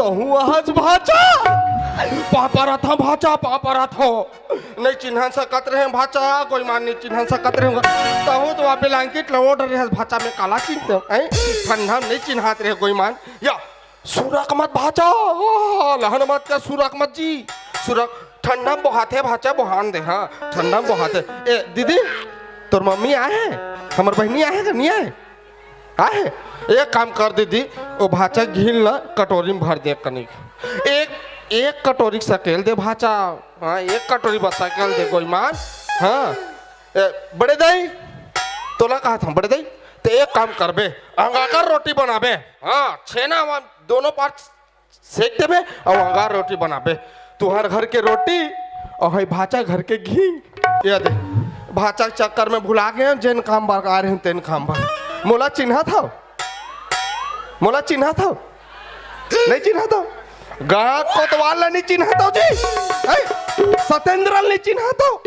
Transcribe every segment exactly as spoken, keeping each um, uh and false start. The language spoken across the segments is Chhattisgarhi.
अहू आहच भाचा। पापा रथा भाचा, पापा रथो। नहीं चिन्हन सकत रहे भाचा, कोई मान नहीं चिन्हन सकत रहे। तहू तो आप ब्लैंकेट ल ओढ़ रहे भाचा, में काला चिन्हते हैं? ठंडा में नहीं चिन्हात रहे कोई मान। या सुरक मत भाचा, लहन मत कर, सुरक मत जी। सुरक ठंडा में बोहाथे भाचा, बोहान दे, हाँ, ठंडा में बोहाथे। ए दीदी, तोर मम्मी आए है? हमर बहनी आए है कि नहीं आए? आए? एक काम कर दीदी, वो भाचा घील ला कटोरी में भर दे कनिक। एक, एक कटोरी सकेल दे भाचा। हाँ, एक कटोरी बस सकेल दे गोईमान। हाँ। ए, बड़े दाई, तोला कहा था बड़े दाई, ते एक काम करबे, अंगाकर रोटी बनाबे। हाँ, छेना वा दोनों पार सेक देबे अउ अंगार रोटी बनाबे। तुहर घर के रोटी अउ हई भाचा घर के घी। ये दे, भाचा के चक्कर में भुला गए हैं, जेन काम बर आ रहे हैं, तेन काम बर। मोला चिन्हत हव? मोला चिन्हत हव? नहीं चिन्हत हव? गाँव कोतवाल ला नहीं चिन्हत हव जी? हैं? सत्येंद्र ला नहीं चिन्हत हव?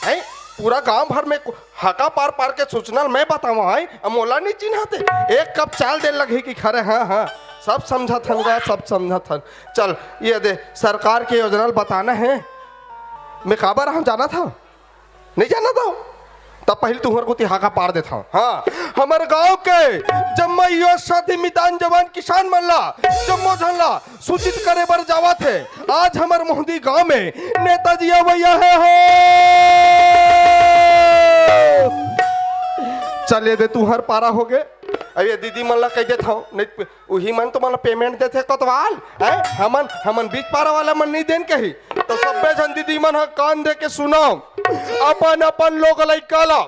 हैं? पूरा गांव भर में को-, हाका पार पार के सूचना मैं बतावा है, अब मोला नहीं चिन्हाते। एक कप चाल दे लगी कि खरे, हाँ, हाँ, सब समझत हन गा, सब समझत हन। चल, ये दे, सरकार के योजना ल बताना है। मैं काबर हम जाना था, नहीं जाना था, तब पहले तुहर कोती हाका पार देता हूँ। हाँ, हमर गांव के जम्मा युवा साथी, मितान जवान किसान मन ला, जम्मो झन ला सूचित करे बर जावत हे, आज हमर मोहदी गांव में नेताजी अवैया हे हो। चले दे, तुहर पारा हो गे। अब ये दीदी मन ला कह देत हव, नहीं उही मन तो मन payment देथे कोतवाल, हैं? हमन, हमन बीच पारा वाला मन नहीं देन कही। तो सब्बे झन दीदी मन ह कान दे के सुनो, अपन अपन लोग लइका ला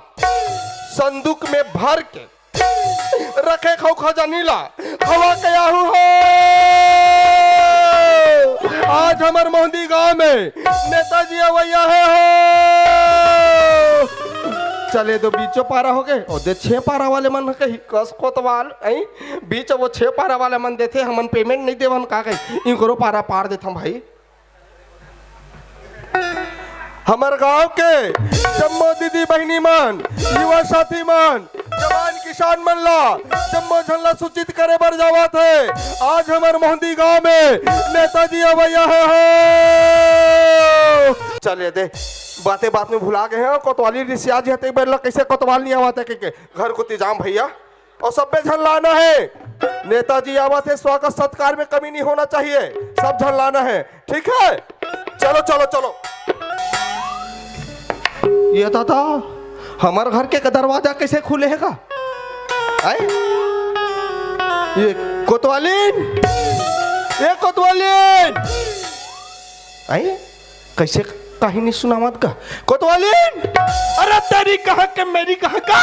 संदूक में भर के रखे खौ खजानी ला, खवा के आहू हो। आज हमर मोहदी गांव में नेताजी अवैया हे हो। चले दो, बीचो पारा हो गए, और दे छे पारा वाले मन कही कस कोतवाल, ऐ बीच वो छे पारा वाले मन देथे, हमन payment नहीं देवन का कही, इनकरो पारा पार देथम भाई। हमर गांव के जम्मो दीदी बहिनी मन, युवा साथी मन, जवान किसान मन ला, जम्मो झन ला सूचित करे बर जावत हे, आज हमर मोहदी गांव में नेताजी अवैया हे हो। चले दे, बाते बात में भुला गए हैं, कोतवाली रिसिया जी हते, बेर ला कैसे कोतवाल नहीं आवत हे के, के घर कोती जाम भैया। और सब्बे झन लाना है, नेताजी आवत हे, स्वागत सत्कार में कमी नहीं होना चाहिए, सब झन लाना है, ठीक है? चलो, चलो, चलो। ये दादा, हमर घर के दरवाजा कैसे खुले हे का? आए? ये कोतवालिन, ये कोतवालिन, आए? कैसे काहिनी सुनावत का? कोतवालिन! अरे तेरी कहाँ के मेरी कहाँ का?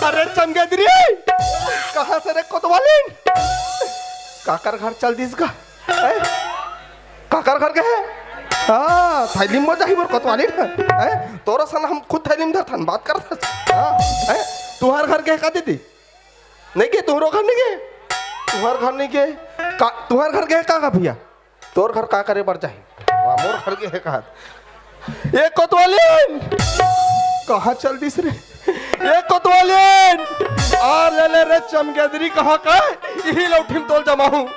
अरे चमगेदरी! कहाँ से रे कोतवालिन? काकर घर चल दिस का? हैं? काकर घर के है? हाँ, थैली में जाही मोर कोतवालिन। हैं? तोरा सन हम खुद थैली में धरथन, बात करथस। हाँ, हैं? तुहार घर के है का दीदी? नहीं के, तुहरो घर नहीं के? तुहार घर नहीं के? का, तुहार घर के है का, का भैया? तोर घर का करे बर जाही? वाह, मोर घर के हे कहत। ए कोतवालिन! कहाँ चल दिस रे? ए कोतवालिन! आ ले ले रे चमगेदरी कहाँ का? इही लौठी में तोल जमाहूँ।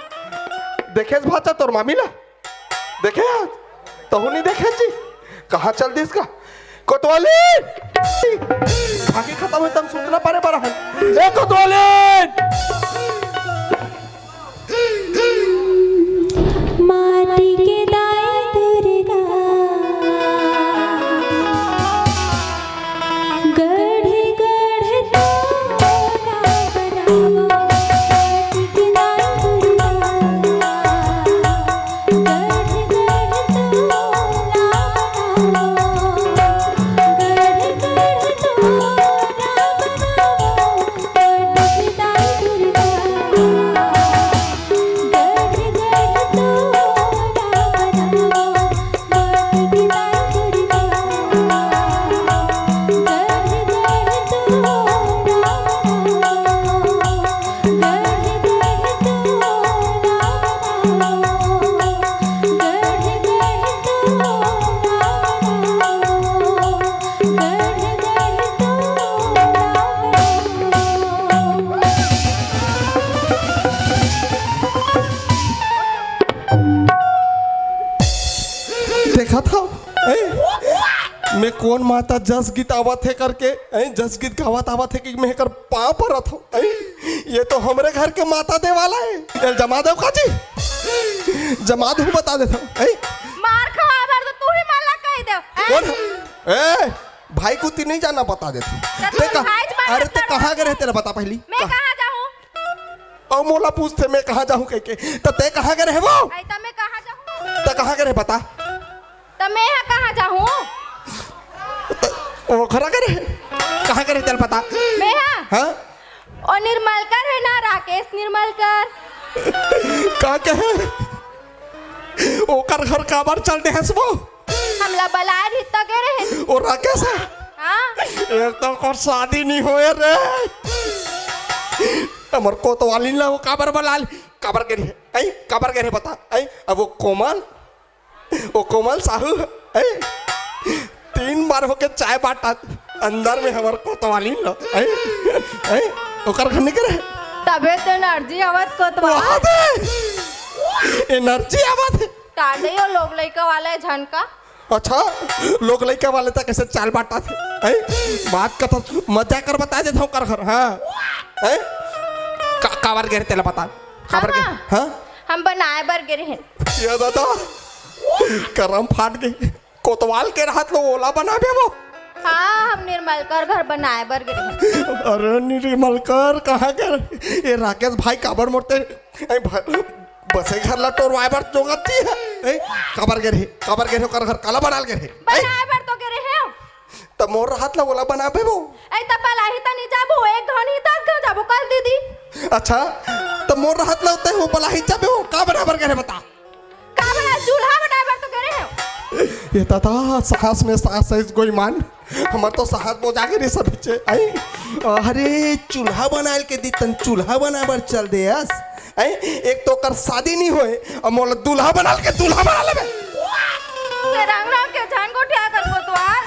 देखेस भाचा तोर मामी ला? देखे आज? तहू नहीं देखे जी? कहाँ चल दिस का? कोतवालिन! भागी खत्म होई तब सूचना पारे बर हन। ए कोतवालिन! माटी के दाई दुर्गा, गढ़ गढ़ तोला बनावा। माटी के दाई दुर्गा, गढ़ गढ़ तोला बनावा। गढ़ गढ़ तोला कोन माता जस गीत आवत हे करके, हैं, जस गीत गावत आवत हे कि मैं एकर पाँव परत हँव, हैं? ये तो हमरे घर के माता दे वाला हे। एला जमा देव का जी? जमा देव, बता देथँव, हैं? मार खवाए बर तो तू ही मन ला कहि देव, हैं? कोन? ए, भाई कोती नइ जाना, बता देथँव। त तोर भाई च मार अरे, ते कहाँ गे रहे, तेला बता पहिली। मैं कहाँ जाहूँ? अउ मोला पूछथे, मैं कहाँ जाहूँ कहिके। त ते कहाँ गे रहे वो? अई, त मैं कहाँ जाहूँ? त कहाँ गे रहे, बता। त मैं ह कहाँ जाहूँ? त ओखर गे रहे? कहाँ गे रहे, तेला बता। मैं ह? हाँ? ओ निर्मलकर हे ना, राकेश निर्मलकर। का कहे? ओकर घर काबर चल देहस वो? हमला बलाए रहिस त गे रहेन। ओ राकेश हे? हाँ। एक तो ओकर शादी नइ होए रे। हमर कोतवालिन ला ओ काबर बला ले? काबर गे रहे? अई, काबर गे रहे बता? अई, अब ओ कोमल, ओ कोमल साहू, अई, तीन बार होके चाय बाँटत अंदर में हमर कोतवालिन ला, अई, अई, ओकर घर नइ गे रहे? तबे तो एनर्जी आवत कोतवाल। वाह बे! एनर्जी आवत हे। टांडे यो लोग लइका वाला हे झन का। अच्छा, लोग लइका वाले त कइसे चाल बाँटत हे? हैं? बात कथा मजा कर बता देथँव कर घर, हाँ। हैं? का, काबर गे रहे तेला बता। काबर गे? हाँ, हाँ। हाँ? हम बनाए बर गे रहेन। ये दादा, करम फाट गे। कोतवाल के रहत ले ओला बनाबे वो। हाँ, हम निर्मलकर घर बनाए बर गे रहेन। अरे निर्मलकर कहाँ गे? ये राकेश भाई काबर मोर ते ए, भ-, बसे घर ला टोरवाए बर चोंगत हे। ए, काबर गे रहे? काबर गे रहे ओकर घर? काला बनाल गे रहे? ए? बनाए बर तो गे रहेंव। त मोर रहत ला ओला बनाबे वो। ए, त बलाही त नइ जाबो, एक घाव नइ, दस घाव जाबो, कल दीदी। अच्छा, त मोर रहत ला ओते वो बलाही जाबे वो, का बनाए बर गे रहे बता? का बनाए? चूल्हा बनाए बर तो गे रहेंव। ये दादा, सास में सास हे गोईमान। हमर तो साहस बोजा गे रहिस अभी चे। आई, अरे, चूल्हा बनाए के दितन, चूल्हा बनाए बर चल देस। आई, एक तो ओकर शादी नइ होए, अउ मोला दूल्हा बनाए के, दूल्हा बना लेबे। ते रंग रंग के झन गोठिया कर कोतवाल।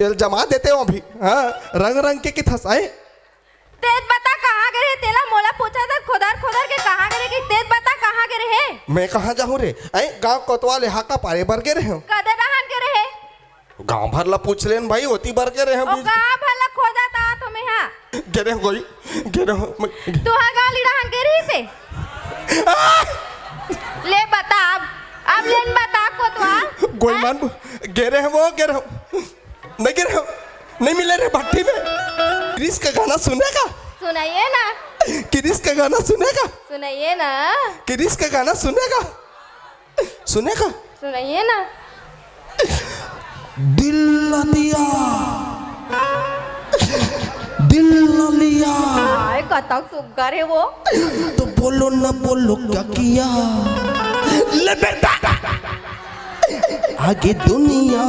एला जमा देतेंव अभी, हाँ, रंग रंग के किथस, आई। तें बता कहाँ गे रहे, तेला मोला पूछत हस, खोदर खोदर के कहाँ गे रहे, कि तें बता कहाँ गे रहे? मैं कहाँ जाहूँ रे, आई, गाँव कोतवाल ले हाका पारे बर गे रहेंव। कते डहन गे रहे? गांव भर ला पूछ लेन भाई, ओती बर गे रहेंव ओ बीच। गांव भर ला खोजत आत हों मैं हा। गे रहेंव गोई, गे रहेंव मैं। तू हा गांव लीड़ा हन गे रहिस हे? आ! ले बता अब, अब ले न बता कोतवाल। गोईमान, गे रहेंव वो, गे रहेंव। नइ गे रहेंव, नइ मिले रे भट्टी में। किरिस का गाना सुने का? सुनाइए ना। किरिस का गाना सुने का? सुनाइए ना। किरिस का गाना सुने का? सुने का? सुनाइए ना। दिल न दिया, दिल न लिया। हाय, कतक सुग्घर हे वो। तो बोलो न बोलो क्या किया? ले बेटा, आगे दुनिया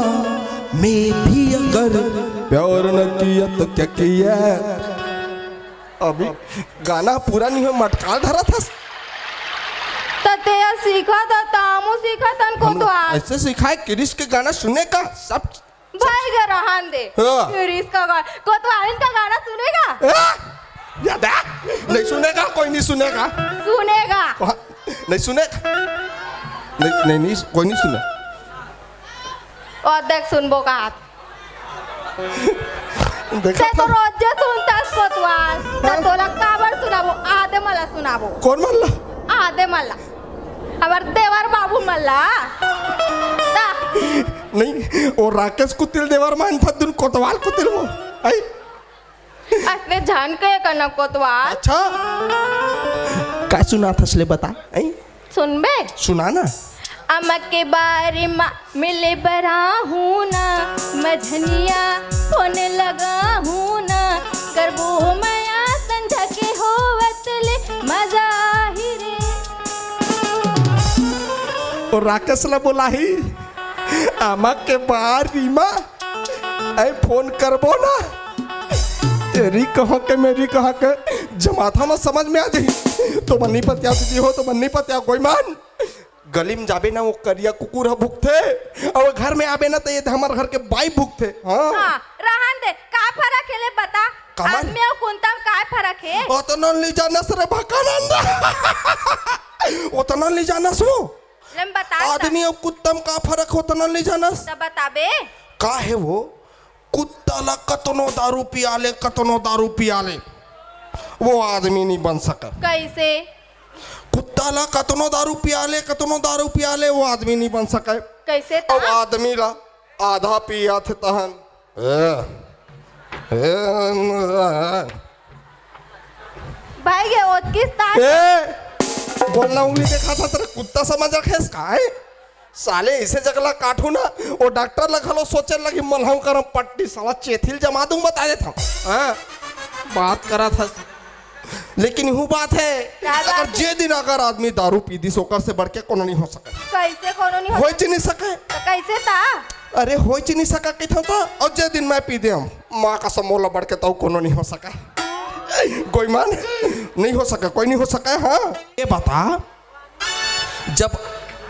में भी अगर प्यार न किया तो क्या किया? अभी गाना पूरा नइ होय, मटकाल धरत हस। त तें सीखत हस, त हमू सीखत हन कोतवाल। अइसे सिखाए, किरिस के गाना सुने का, सब भाई गा रहन दे। हाँ। किरिस का गाना, कोतवालिन का गाना सुने का? हाँ? या दे, नइ सुने का, कोई नइ सुने का। सुने का। हाँ, नइ सुने का। नइ, नइ, नइ, कोई नइ सुने। अउ देख सुनबो का हाथ। देखा तें तो था। रोजे सुनथस कोतवाल, त हाँ? तोला काबर सुनाबो? आदे मन ला सुनाबो। कोन मन ला? आदे मन ला। हमर देवर बाबू मन ला। ता। नइ, ओ राकेश कुतिल देवर मानथस, दुन कोतवाल कुतिल वो। आई? अइसने झन कहे कर ना कोतवाल। अच्छा? का सुनाथस ले बता, आई? सुनबे? सुना ना। अमक के बारी मा मिले बर आहूँ ना, मझनिया फोन लगाहूँ ना, करबो मया संझा के होवत ले मजा आही रे। ओ राकेश ला बोलाही, अमक के बारी मा अई फोन करबो ना, तेरी कहाँ के मेरी कहाँ के जमाथा म समझ में आ जाही। तो मन नइ पतिया दीदी हो, तो मन नइ पतिया गोईमान। गली म जाबे ना, वो करिया कुकुर ह भुकथे, अउ घर में आबे ना, त ये हमर घर के बाई भुकथे। हाँ। हाँ, रहन दे, का फरक हे ले बता? कामन? आदमी अउ कुत्ता म का फरक हे? ओतना नइ जानस रे भकानंद। ओतना नइ जानस वो। ले बता त। आदमी अउ कुत्ता म का फरक हे, ओतना नइ जानस। त बताबे। का हे वो? कुत्ता ला कतनो दारू पिया ले, कतनो दारू पिया ले, वो आदमी नहीं बन सके। कैसे? कुत्ता ला कतनो दारू पिया ले, कतनो दारू पिया ले, वो आदमी नहीं बन सके। कैसे? अब आदमी ला आधा पिया थे तहन। ए, ए, भाई, ये ओतकिस तान। ए, बोलना उंगली देखा था, तेरे कुत्ता समझ रखे इसका, है? साले, इसे जगला काटू ना, वो डॉक्टर ला घलो सोचे लगी, मलहम करम पट्टी, साला चेथिल जमा दूं, बता देता हूँ। हाँ, बात करा था, लेकिन यहू बात है, अगर जे दिन अगर आदमी दारू पी दिस, ओकर से बढ़ के कोनो नहीं हो सके। कैसे कोनो नहीं हो होइच नहीं सके। तो कैसे ता? अरे, होइच नहीं सके कथों तो, और जे दिन मैं पी दे हम, माँ कसम, मोला बढ़ के तो कोनो नहीं हो सके। कोई मान नहीं हो सके, कोई नहीं हो सके। हाँ, ये बता, जब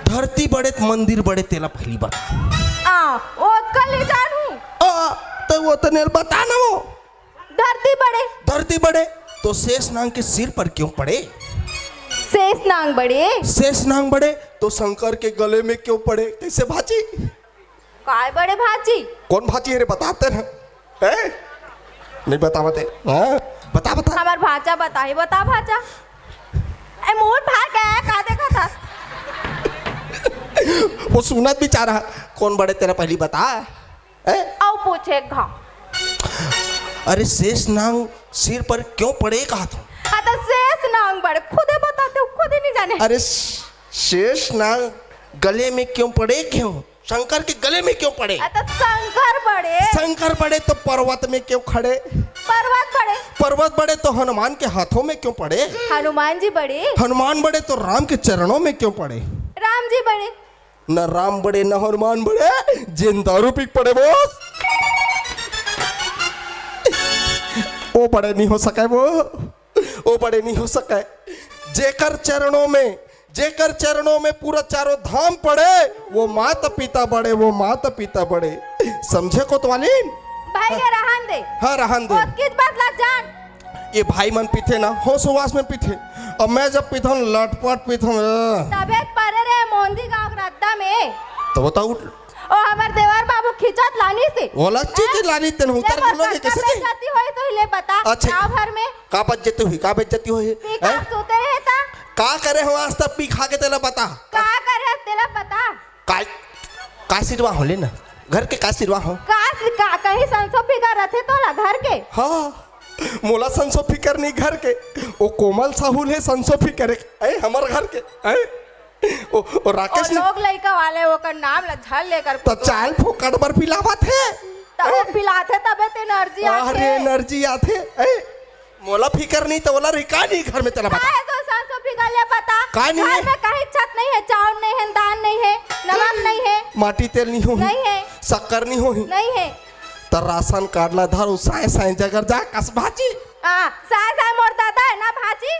धरती बड़े त मंदिर बड़े, तेला पहली बता। आ, ओतका ले जानू। आ, तो वो तो नेल बता ना वो। धरती बड़े। धरती बड़े तो शेष नांग के सिर पर क्यों पड़े? शेष नांग बड़े। शेष नांग बड़े तो शंकर के गले में क्यों पड़े? कैसे भाजी? काय बड़े भाजी? कौन भाजी है रे, बताते हैं? हैं? नहीं बतावत है। हाँ? बता, बता। हमार भांचा बता ही, बता भांचा। ए, मूड भाग गया, का देखा था? वो सुनत बेचारा, कौन बड़े तेरा पहली बता। हैं? आओ पूछे घा। अरे शेष नांग सिर पर क्यों पड़े कहा था? हाँ तो शेष नांग बड़े, खुदे बताते हो, खुदे नहीं जाने। अरे श-, शेष नांग गले में क्यों पड़े क्यों? शंकर के गले में क्यों पड़े? अ, तो शंकर बड़े। शंकर बड़े तो पर्वत में क्यों खड़े? पर्वत बड़े। पर्वत बड़े तो हनुमान के हाथों में क्यों पड़े? हनुमान जी बड़े। हनुमान बड़े तो राम के चरणों में क्यों पड़े? राम जी बड़े। न राम बड़े, न हनुमान बड़े, जेन दारू पी के पड़े वो। वो बड़े नहीं हो सके वो। वो बड़े नहीं हो सके। जेकर चरणों में, जेकर चरणों में पूरा चारों धाम पड़े, वो माता पिता बड़े, वो माता पिता बड़े। समझे कोतवालीन? भाई, ये रहन दे। हाँ, रहन दे। ओतकिस बात ला जान। ये भाई मन पीथे ना, होश हुवास में पीथे। अब मैं जब पीथन, लटपट पीथन। तबे त परे रे मोंदी गांव के रद्दा में। तो बताओ। ओ, हमर देवर बाबू खिंचत लानिस हे। ओला चीज हैं? लानी तेन ले उतर बोल, बोलो के कतका कैसे थे? बेइज्जती होई तो ले बता। अच्छा। गाँव भर में। का बेइज्जती होई, का बेइज्जती होई? पी का हैं? सोते रहे ता? का करे हो आज तक पी खा के तेला बता? का करे तेला बता? का, का सिरवा हो ले ना? घर के का सिरवा हो? का, का, कहीं संसो फिकर रथे तोला घर के? हाँ, मोला संसो फिकर नहीं घर के। ओ कोमल साहू ले संसो फिकर है, हैं, हमर घर के, हैं? ओ, ओ राकेश और ने लोग लइका वाले ओकर नाम ला झल लेकर तो कुछ चाल फोकट बर पिलावत हे। त वो पिलाथे तबे त एनर्जी आथे। अरे एनर्जी आथे। ए, मोला फिकर नहीं त ओला रही का नहीं घर में तेला बता। काहे तो सरसों फिकर ले बता? का नहीं घर है? में कहीं छत नहीं है, चाउर नहीं है, दाल नहीं है, नमक नहीं है। माटी तेल नहीं हो। नहीं है। शक्कर नहीं हो। नहीं है। त राशन कार्ड ला धर, साए साए जगर जा कस भाजी। हाँ, साए साए मोर दादा है ना भाजी।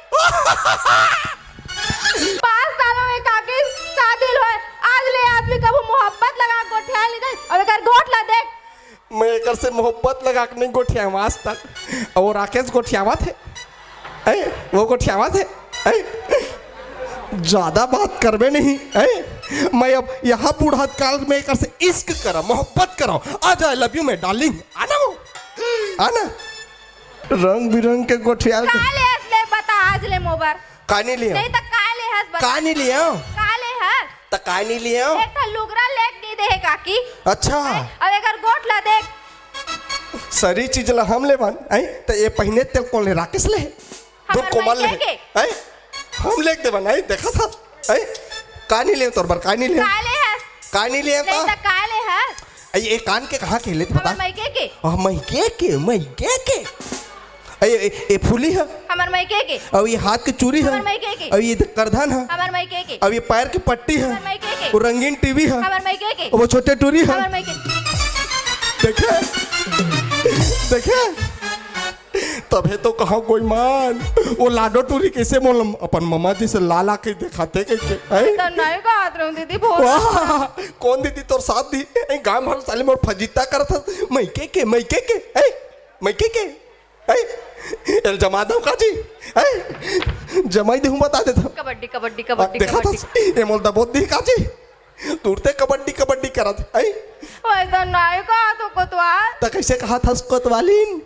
पाँच सालों में काकी शादी होए, आज ले आदमी कभू मोहब्बत लगा गोठिया नहीं दे। अब एकर गोठ ला देख। मैं एकर से मोहब्बत लगा के नहीं गोठियाऊँ आज तक। और वो राकेश गोठियावत है, हैं? वो गोठियावत है, हैं? ज्यादा बात करबे नहीं, हैं? मैं अब यहाँ बूढ़ा काल में एकर से इश्क करा, मोहब्बत करा। आ जा, I love you, my darling। आना वो, आना। रंग बिरंग के गोठिया। का ले हस ले बता आज ले मोबर। का नहीं लिया? नहीं त का ले हस बता। का नहीं लिया? का ले हस? त का नहीं लिया? एक ठा लुगरा लेक नहीं दे हे काकी। अच्छा। अब एकर गोठ ला देख। सरी चीज ला हम लेबन, हैं? त ये पहिने तेल कोन ले? राकेश ले? हमर कोमल ले? मायके के। हैं? हम लेक देबन, हैं? देखा था? हैं? का नहीं ले तोर बर, का नहीं ले? का ले हस? का नहीं ले नहीं त? त का ले हस? ए, ये कान के कहाँ के ले, बता? हमर मायके के। हाँ, मायके के, मायके के। ए, ए, ए फूली है। हमर मायके के। और ये हाथ के चूड़ी है। हमर मायके के। और ये करधन है। हमर मायके के। और ये पैर की पट्टी है। हमर मायके के। वो रंगीन टीवी है। हमर मायके के। वो छोटे टूरी है। हमर मायके के। देखे? देखे? तभे तो कहा कोई मान, वो लाडो टूरी कैसे मोल अपन ममा जी से लाला के दिखाते कैसे, हैं? तो नहीं कहत रहूं दीदी, बहुत वाह, कौन दीदी तोर साथ दी? ए, गांव भर साले मोर फजीता करत हस, मायके के, मायके के, हैं? मायके के, हैं? एल जमा दो काजी, हैं? जमाई देहूं बता देता। कबड्डी, कबड्डी, आ, कबड्डी, देखा कबड्डी। था, ये मोल दबोत दी काजी। तुरते कबड्डी कबड्डी करत है। वैसा नहीं कहा तो कोतवाल। त कैसे कहा था कोतवालिन?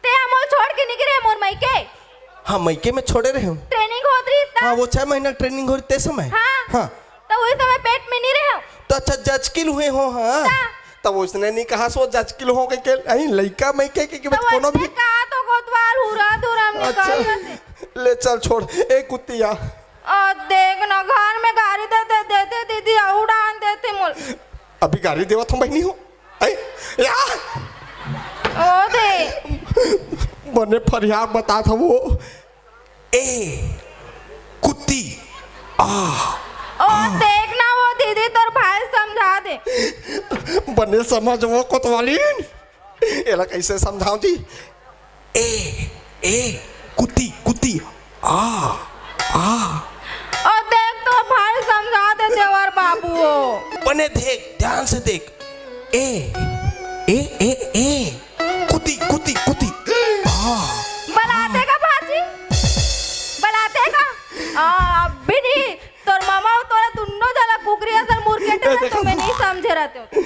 ते हा मोला छोड़ के निकले मोर मइके। हाँ, मइके में छोड़े रहे हूँ। ट्रेनिंग होत रही था। हाँ, वो छह महीना ट्रेनिंग हो रही ते समय। हाँ। हाँ। तो वही समय पेट में नहीं रहे। तो अच्छा, जचकिल हुए हो, हाँ। हाँ। तब उसने नहीं कहा सो जचकिल हो के, के, अहीं लइका मइके के, के तो कोनो भी कहा तो कोतवाल हुरा धुरा में अच्छा। ले चल छोड़, ए कुतिया। और देख ना, घर में गारी दे, दे, दे, दे, दीदी, उड़ान देते मोल। अभी गारी देवत हम बहिनी हो। ऐ, या! ओ दे। बने फरिया बतात हवो। ए, कुत्ती, आ। ओ, देख ना वो दीदी, तोर भाई समझा दे। बने समझ वो कोतवालिन। एला कैसे समझाऊं जी? ए, ए, कुत्ती, कुत्ती, आ, आ। ओ देख तो भाई समझा दे देवर बाबू हो। बने देख, ध्यान से देख। ए, ए, ए, ए, कुत्ती, कुत्ती, कुत्ती। आ। बलाते का भाजी? बलाते का? आ, अभी नहीं। तोर मामा अउ तोला दुन्नो जला कुकरी असन मुरकेटे ए, में देखो। तुम्हें नहीं समझे रहते हो।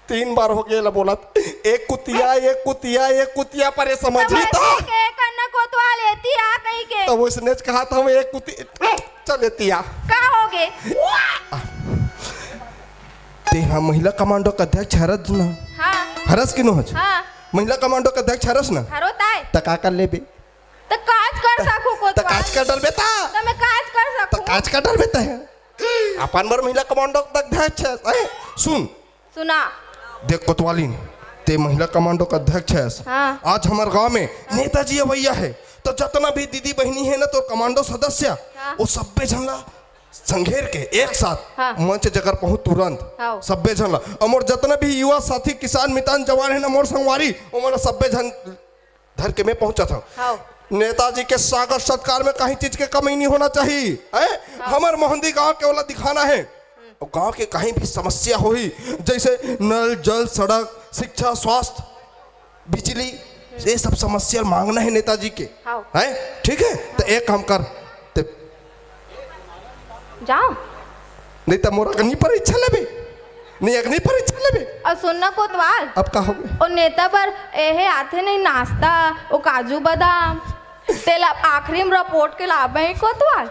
तीन बार हो गया बोलत, एक कुतिया, एक कुतिया, एक कुतिया, पर ये समझ तब ही तो। ऐसे के करना कोतवाल एती आ कहीं के। तब उसने कहा था वो एक कुतिया, चल एती आ। का हो गे? ते हाँ महिला कमांडो के अध्यक्ष हरस ना? हाँ। हरस कि नो हच? हाँ। महिला कमांडो के अध्यक्ष हरस ना? हरो ताय। त का कर लेबे? त काज कर सकू त कोतवाल। काज कर डरबे त। त मैं काज कर त सकू। काज कर डरबे त। अपन बर महिला कमांडो के अध्यक्ष है। सुन, सुना। देख कोतवालिन, ते महिला कमांडो के अध्यक्ष है। हाँ। आज हमर गांव में नेताजी अवैया है, तो जतना भी दीदी बहिनी है ना, तो कमांडो सदस्य, हाँ। वो सब्बे झन ला संघेर के एक साथ हाँ। मंच जगह पहुंच तुरंत हाँ। सब्बे झन ला, और मोर जतना भी युवा साथी, किसान, मितान, जवान है ना, मोर संगवारी, वो मोर सब्बे झन धर के मैं पहुंचा था। हाँ। नेताजी के स्वागत सत्कार में कहीं चीज के कमी नहीं होना चाहिए, हैं? हाँ। हमर मोहंदी गांव के वाला दिखाना है। और गांव के कहीं भी समस्या होही, जैसे नल, जल, सड़क, शिक्षा, स्वास्थ्य, बिजली, ये सब समस्या मांगना है नेताजी के। हाँ। हैं? ठीक है, तो एक काम कर, ते जाओ। नहीं तो मोर अग्नि परीक्षा लेबे, नहीं अग्नि परीक्षा लेबे। और सुनना कोतवाल, अब का हो गया? ओ नेता बर एहे आथे नहीं नाश्ता, ओ काजू बादाम, तेला आखिरी में रिपोर्ट के लाबे ही कोतवाल।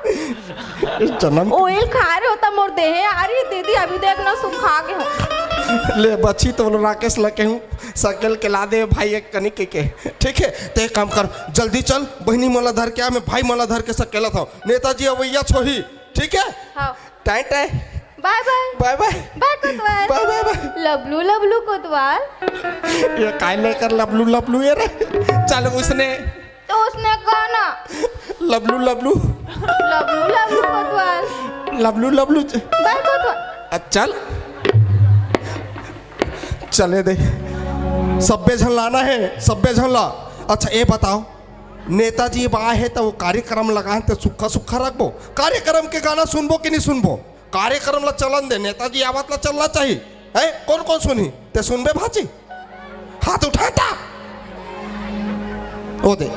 इस जन्म के ओइल खा रहे होता मोर देहे आ रही दीदी, अभी देख ना सुखा के हो। ले बची तो बोलो राकेश लगे हूँ, सकेल के ला दे भाई एक कनी के, के। ठीक है, ते एक काम कर, जल्दी चल, बहिनी मला धर के आ, मैं भाई मला धर के सकेला था। नेताजी अवैया छोही, ठीक है? हाँ। Time time. बाय बाय। बाय बाय। बाय कोतवाल। बाय बाय बाय। लबलू लबलू कोतवाल। ये काय लेकर लबलू लबलू ये रे? चल उसने तो उसने कहा ना। लबलू लबलू। लबलू लबलू कोतवाल। लबलू लबलू च- बाय कोतवाल। अ, चल। चले दे। सब्बे झन लाना है, सब्बे झन ला। अच्छा, ये बताओ, नेताजी बा है तो वो कार्यक्रम लगा है तो सुक्खा सुक्खा रखबो? कार्यक्रम के गाना सुनबो कि नहीं सुनबो? कार्यक्रम ला चलन दे, नेताजी आवत ला चलना चाहिए। हैं? कौन कौन सुनी? ते सुनबे भाजी? हाथ उठाता। ओ दे,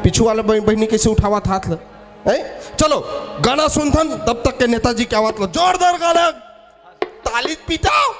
पीछू वाला बह-, बहिनी कैसे उठावत हाथ ला? हैं? चलो, गाना सुनथन, तब तक के नेताजी के आवत ला जोरदार गाना, ताली पीटाओ।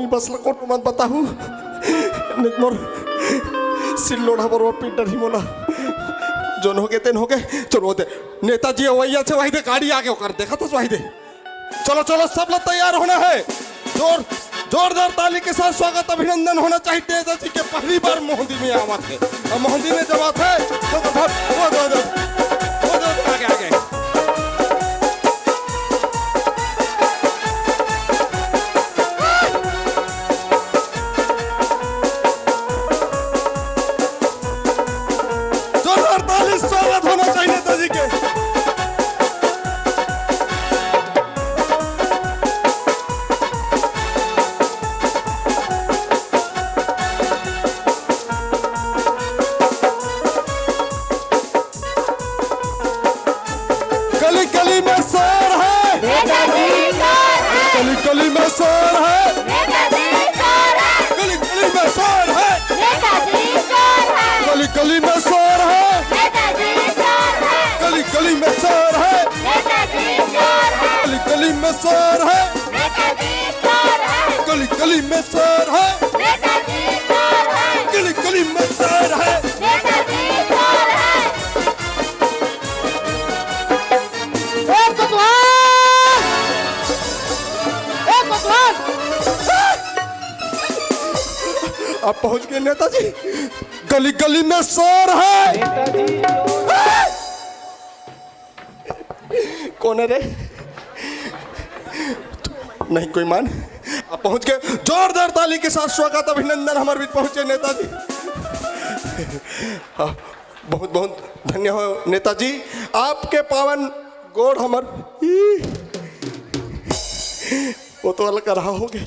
बस ला कोनो मत बताहू, नहीं त मोर सिल्लोड़ा बरोबर पीट डरही मोला। जोन होगे तेन होगे, चलो दे। नेताजी अवइया छे, वही दे गाड़ी आगे ओकर, देखत हस वही दे। चलो, चलो, सब लोग तैयार होना है। जोर, जोरदार ताली के साथ स्वागत, अभिनंदन होना चाहिए नेताजी के। पहली बार मोहदी में आवत है, और मोहदी में जब आते हैं तो, तो बहुत, बहुत, बहुत, बहुत, बहुत आगे, आगे। जोरदार ताली, स्वागत होना चाहिए नेताजी के। गली गली में शोर है। नेताजी शोर है। गली गली में शोर है। नेताजी शोर है। गली गली में शोर है। नेताजी शोर है। गली गली में शोर है। नेताजी शोर है। गली गली में शोर है। नेताजी शोर है। गली गली में शोर है। नेताजी शोर है। गली गली में शोर है। नेताजी शोर है। गली गली में शोर है। नेताजी शोर है। ए कोतवाल! ए कोतवाल! आप पहुंच गए नेताजी, गली गली में शोर है। कौन है रे? नहीं कोई मान। आप पहुंच गए, जोरदार ताली के साथ स्वागत, अभिनंदन, हमारे बीच पहुंचे नेताजी। हाँ, बहुत बहुत धन्य हो नेताजी, आपके पावन गोड़ हमर, ई, वो तो अलग रहा हो गए,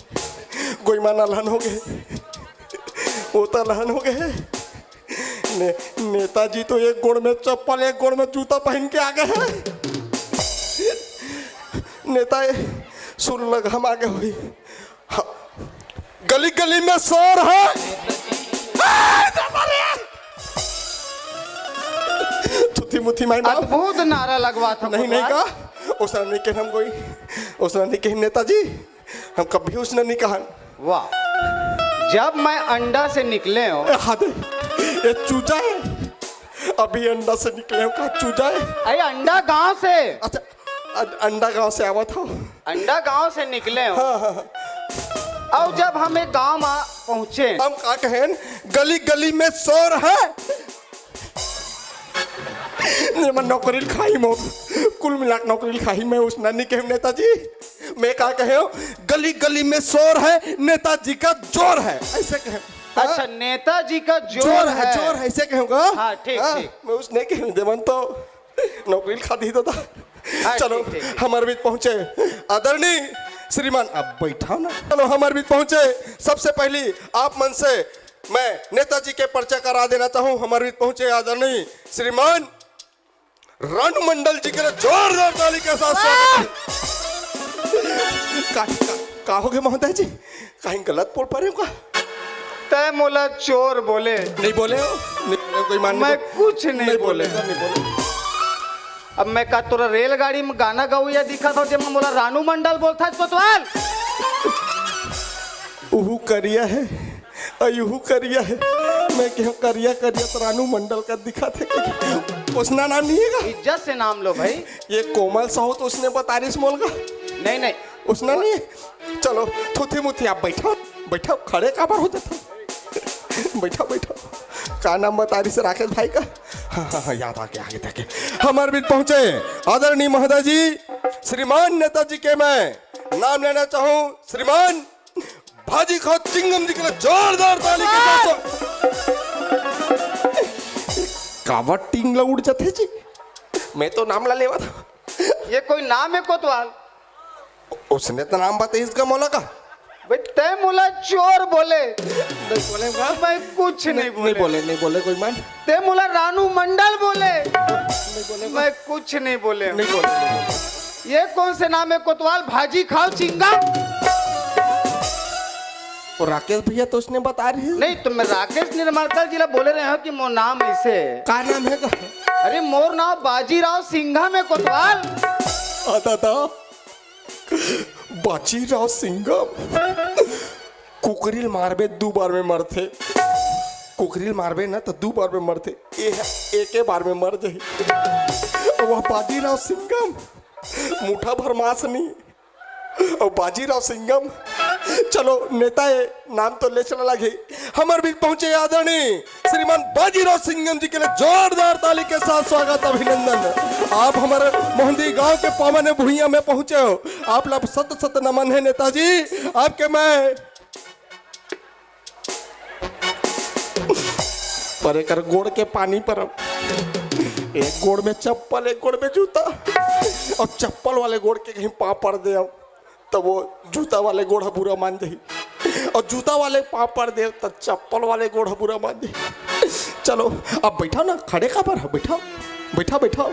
कोई माना लहन हो गए, वो तो लहन हो गए। ने, नेताजी तो एक गोड़ में चप्पल, एक गोड़ में जूता पहन के आ गए हैं। नेता ए, सुन लग हम आगे हुई। हाँ। गली गली में शोर है। ए, जबरिया। थुथी मुथी माई मार। अद्भुत नारा लगवा था नहीं, नहीं कोतवाल। का? उसने नहीं कहे हम कोई, उसने नहीं कहे नेताजी, हम कभी उसने नहीं कहा। वाह, जब मैं अंडा से निकले हूँ। ए, हाथ, ये चूजा है, अभी अंडा से निकले हो, कहा चूजा है। अरे अंडा गांव से। अच्छा, अं-, अंडा गांव से आवत हो। अंडा गांव से निकले हो। हाँ, हाँ, हाँ। और जब हम एक गांव में पहुंचे। हम का कहें, गली गली में शोर है। ये मन नौकरी खाही मोर, कुल मिला के नौकरी खाही। मैं उसना नहीं कहे नेताजी, मैं का कहे, गली गली में शोर है, नेताजी का जोर है, ऐसे कहे। हाँ? अच्छा, नेताजी का जोर जोर है, है। जोर है, ऐसे कहूँगा। हाँ, ठीक, हाँ, ठीक। मैं उसने कहे देवन तो नौकरी खा दी तो था। हाँ, चलो, ठीक, ठीक, ठीक। हमारे बीच पहुंचे आदरणीय श्रीमान, आप बैठा ना। चलो, हमारे बीच पहुंचे, सबसे पहली आप मन से मैं नेताजी के परिचय करा देना चाहूँ। हमारे बीच पहुंचे आदरणीय श्रीमान रानू मंडल जी के लिए जोरदार ताली के साथ स्वागत है। का, का, का हो गए महोदय जी, कहीं गलत बोल पा रहे हो का? तय मोला चोर बोले। नहीं बोले हो, नहीं बोले, कोई मान मैं नहीं। कुछ नहीं नहीं बोले। बोले, नहीं बोले। अब मैं का तोरा रेलगाड़ी में गाना गवैया दिखा था, जब मैं मोला रानू मंडल बोलता है कोतवाल। उहू करिया है, अयुहू करिया है। मैं कहूँ करिया करिया तो रानू मंडल का दिखा थे कि उसना नाम नहीं है का? इज्जत से नाम लो भाई। ये कोमल साहू तो उसने बता रही मोल का। नहीं, नहीं। उसना नहीं है। चलो, थुथी मुथी आप बैठो, बैठो, खड़े काबर हो जाता? बैठो, बैठो। का नाम बता रही से राकेश भाई का? हाँ, हाँ, हाँ, याद आ गया, आगे तक। हमारे बीच पहुंचे आदरणीय महोदय जी, श्रीमान नेताजी के मैं नाम लेना चाहूँ, श्रीमान भाजी खाओ चिंगम जी के लिए जोरदार ताली के साथ। काबर टींग ला उड़ जाते जी? मैं तो नाम ला लेवा था। ये कोई नाम है कोतवाल? उसने तो नाम बताइस गा मोला का। भाई, तय मोला चोर बोले। नहीं बोले का? मैं कुछ नहीं नहीं बोले। बोले, नहीं बोले कोई मान। तय मोला रानू मंडल बोले। नहीं बोले का? मैं कुछ नहीं बोले। नहीं बोले, नहीं बोले। ये कौन से नाम है कोतवाल? भाजी खाओ चिंगा। और राकेश भैया तो उसने बता रही है। नहीं, तो मैं राकेश निर्मलकर जी ला बोले रहे हो कि मोर नाम ऐसे है। का नाम है का? अरे, मोर नाम बाजीराव सिंघम है कोतवाल। आ दादा, बाजीराव सिंघम। कुकरी ल मारबे, दू बार में मरथे। कुकरी ल मारबे ना, त दू बार में मरथे। ए ह एके बार में मर जाही। वह बाजीराव सिंघम, मुठा भर मांस नी। अउ बाजीराव सिंघम, चलो नेता ए, नाम तो ले चला लगे। हमर बीच पहुंचे आदरणीय श्रीमान बाजीराव सिंघम जी के लिए जोरदार ताली के साथ स्वागत, अभिनंदन। आप हमारे मोहंदी गांव के पावन भुइयां में पहुंचे हो, आप ला सत सत नमन है नेताजी। आपके मैं पर एकर गोड़ के पानी परब। एक गोड़ में चप्पल, एक गोड़ में जूता। अब चप्पल वाले गोड़ के कहीं पाँव पड़ दे, अब तब वो जूता वाले गोड़ ह बुरा मान जाही, और जूता वाले पाँव पड़ दे, तब चप्पल वाले गोड़ ह बुरा मान जाही। चलो, अब बैठा ना, खड़े काबर ह, बैठा, बैठा, बैठा।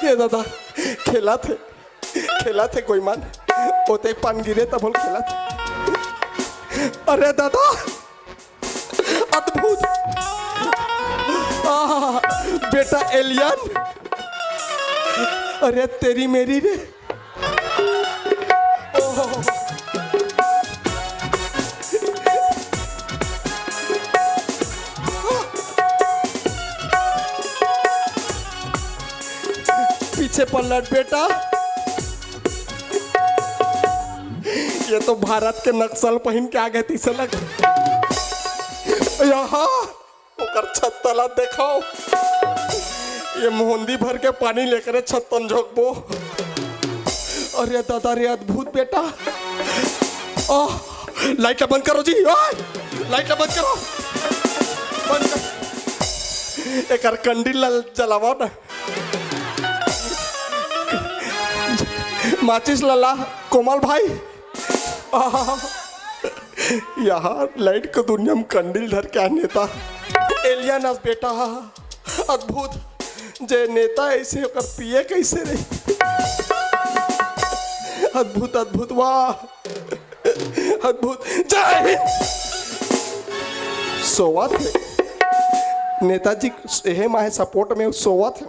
ये दादा, खेलत हे, खेलत हे कोई मन, ओते पान गिरे तब होल खेलत हे। अरे दादा, अद्भुत। आह, बेटा एलियन, अरे तेरी मेरी रे। ओह। पीछे पलट बेटा। ये तो भारत के नक्सल पहिन के आ गए, तीसरा लग। यहाँ ओकर छत्ता ला देखाओ। ये मोहंदी भर के पानी लेकर छत्तन झोंकबो। अरे दादा रे, अद्भुत बेटा। आह, लाइट ला बंद करो जी। ओए, लाइट ला बंद करो। बंद कर। एकर कंडील ला जलावा ना। माचिस ला ला, कोमल भाई। आह, यहाँ लाइट के दुनिया में कंडील धर के आ नेता। एलियन अस बेटा, अद्भुत। जे नेता ऐसे ओकर पिए कैसे रही? अद्भुत, अद्भुत, वाह, अद्भुत। जय हिंद। सोवत हे नेताजी, एहे माहे सपोर्ट में सोवत हे।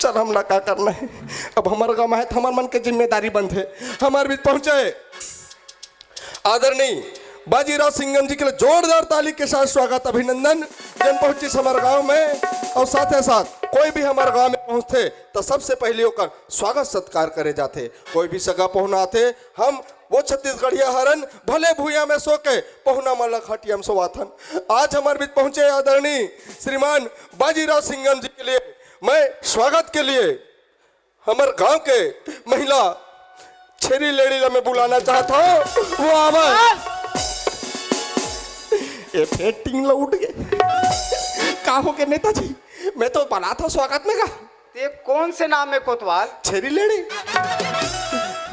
चल, हमला का करना है, अब हमर गाँव में है तो हमर मन के जिम्मेदारी बनथे। हमर बीच पहुंचे आदरणीय बाजीराव सिंघम जी के लिए जोरदार ताली के साथ स्वागत, अभिनंदन। जन पहुंचिस हमर गांव में, और साथ ही साथ कोई भी हमर गांव में पहुंचथे तो सबसे पहले ओकर स्वागत सत्कार करे जाथे। कोई भी सगा पहुना आथे, हम वो छत्तीसगढ़िया हरन, भले भुइयां में सो के पहुना मन ला खटिया में सोवाथन। आज हमर बीच पहुंचे आदरणीय श्रीमान बाजीराव सिंघम जी के लिए मैं स्वागत के लिए हमर गांव के महिला छेरी लेड़ी ला मैं बुलाना चाहत हूँ, वो आवे। ये फेर टींग ला उठ गए। का हो गए नेताजी? मैं तो बलात हूँ स्वागत में का। ये कौन से नाम है कोतवाल? छेरी लेड़ी।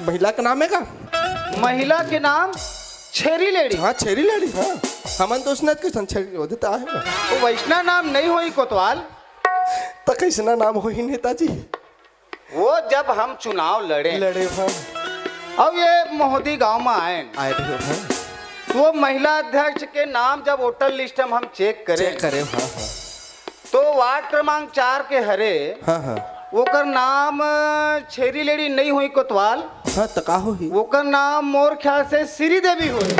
महिला का नाम है का? महिला के नाम छेरी लेड़ी। हाँ, छेरी लेड़ी, हाँ। हमन तो उसने किसन छेरी होते तो आहे ना। वो वैसना नाम नहीं होई कोतवाल। तो कैसना नाम होई नेताजी? वो जब हम चुनाव लड़े, लड़े, हाँ। अब ये मोहदी गांव में आए, आए रहे, हाँ। तो वो महिला अध्यक्ष के नाम जब वोटर लिस्ट में हम चेक करे, चेक करे, हाँ, हाँ। तो वार्ड क्रमांक चार के हरे, हाँ, हाँ। ओकर नाम छेरी लेड़ी नहीं होई कोतवाल। हाँ, तो का होही? ओकर नाम मोर ख्याल से श्री देवी होई।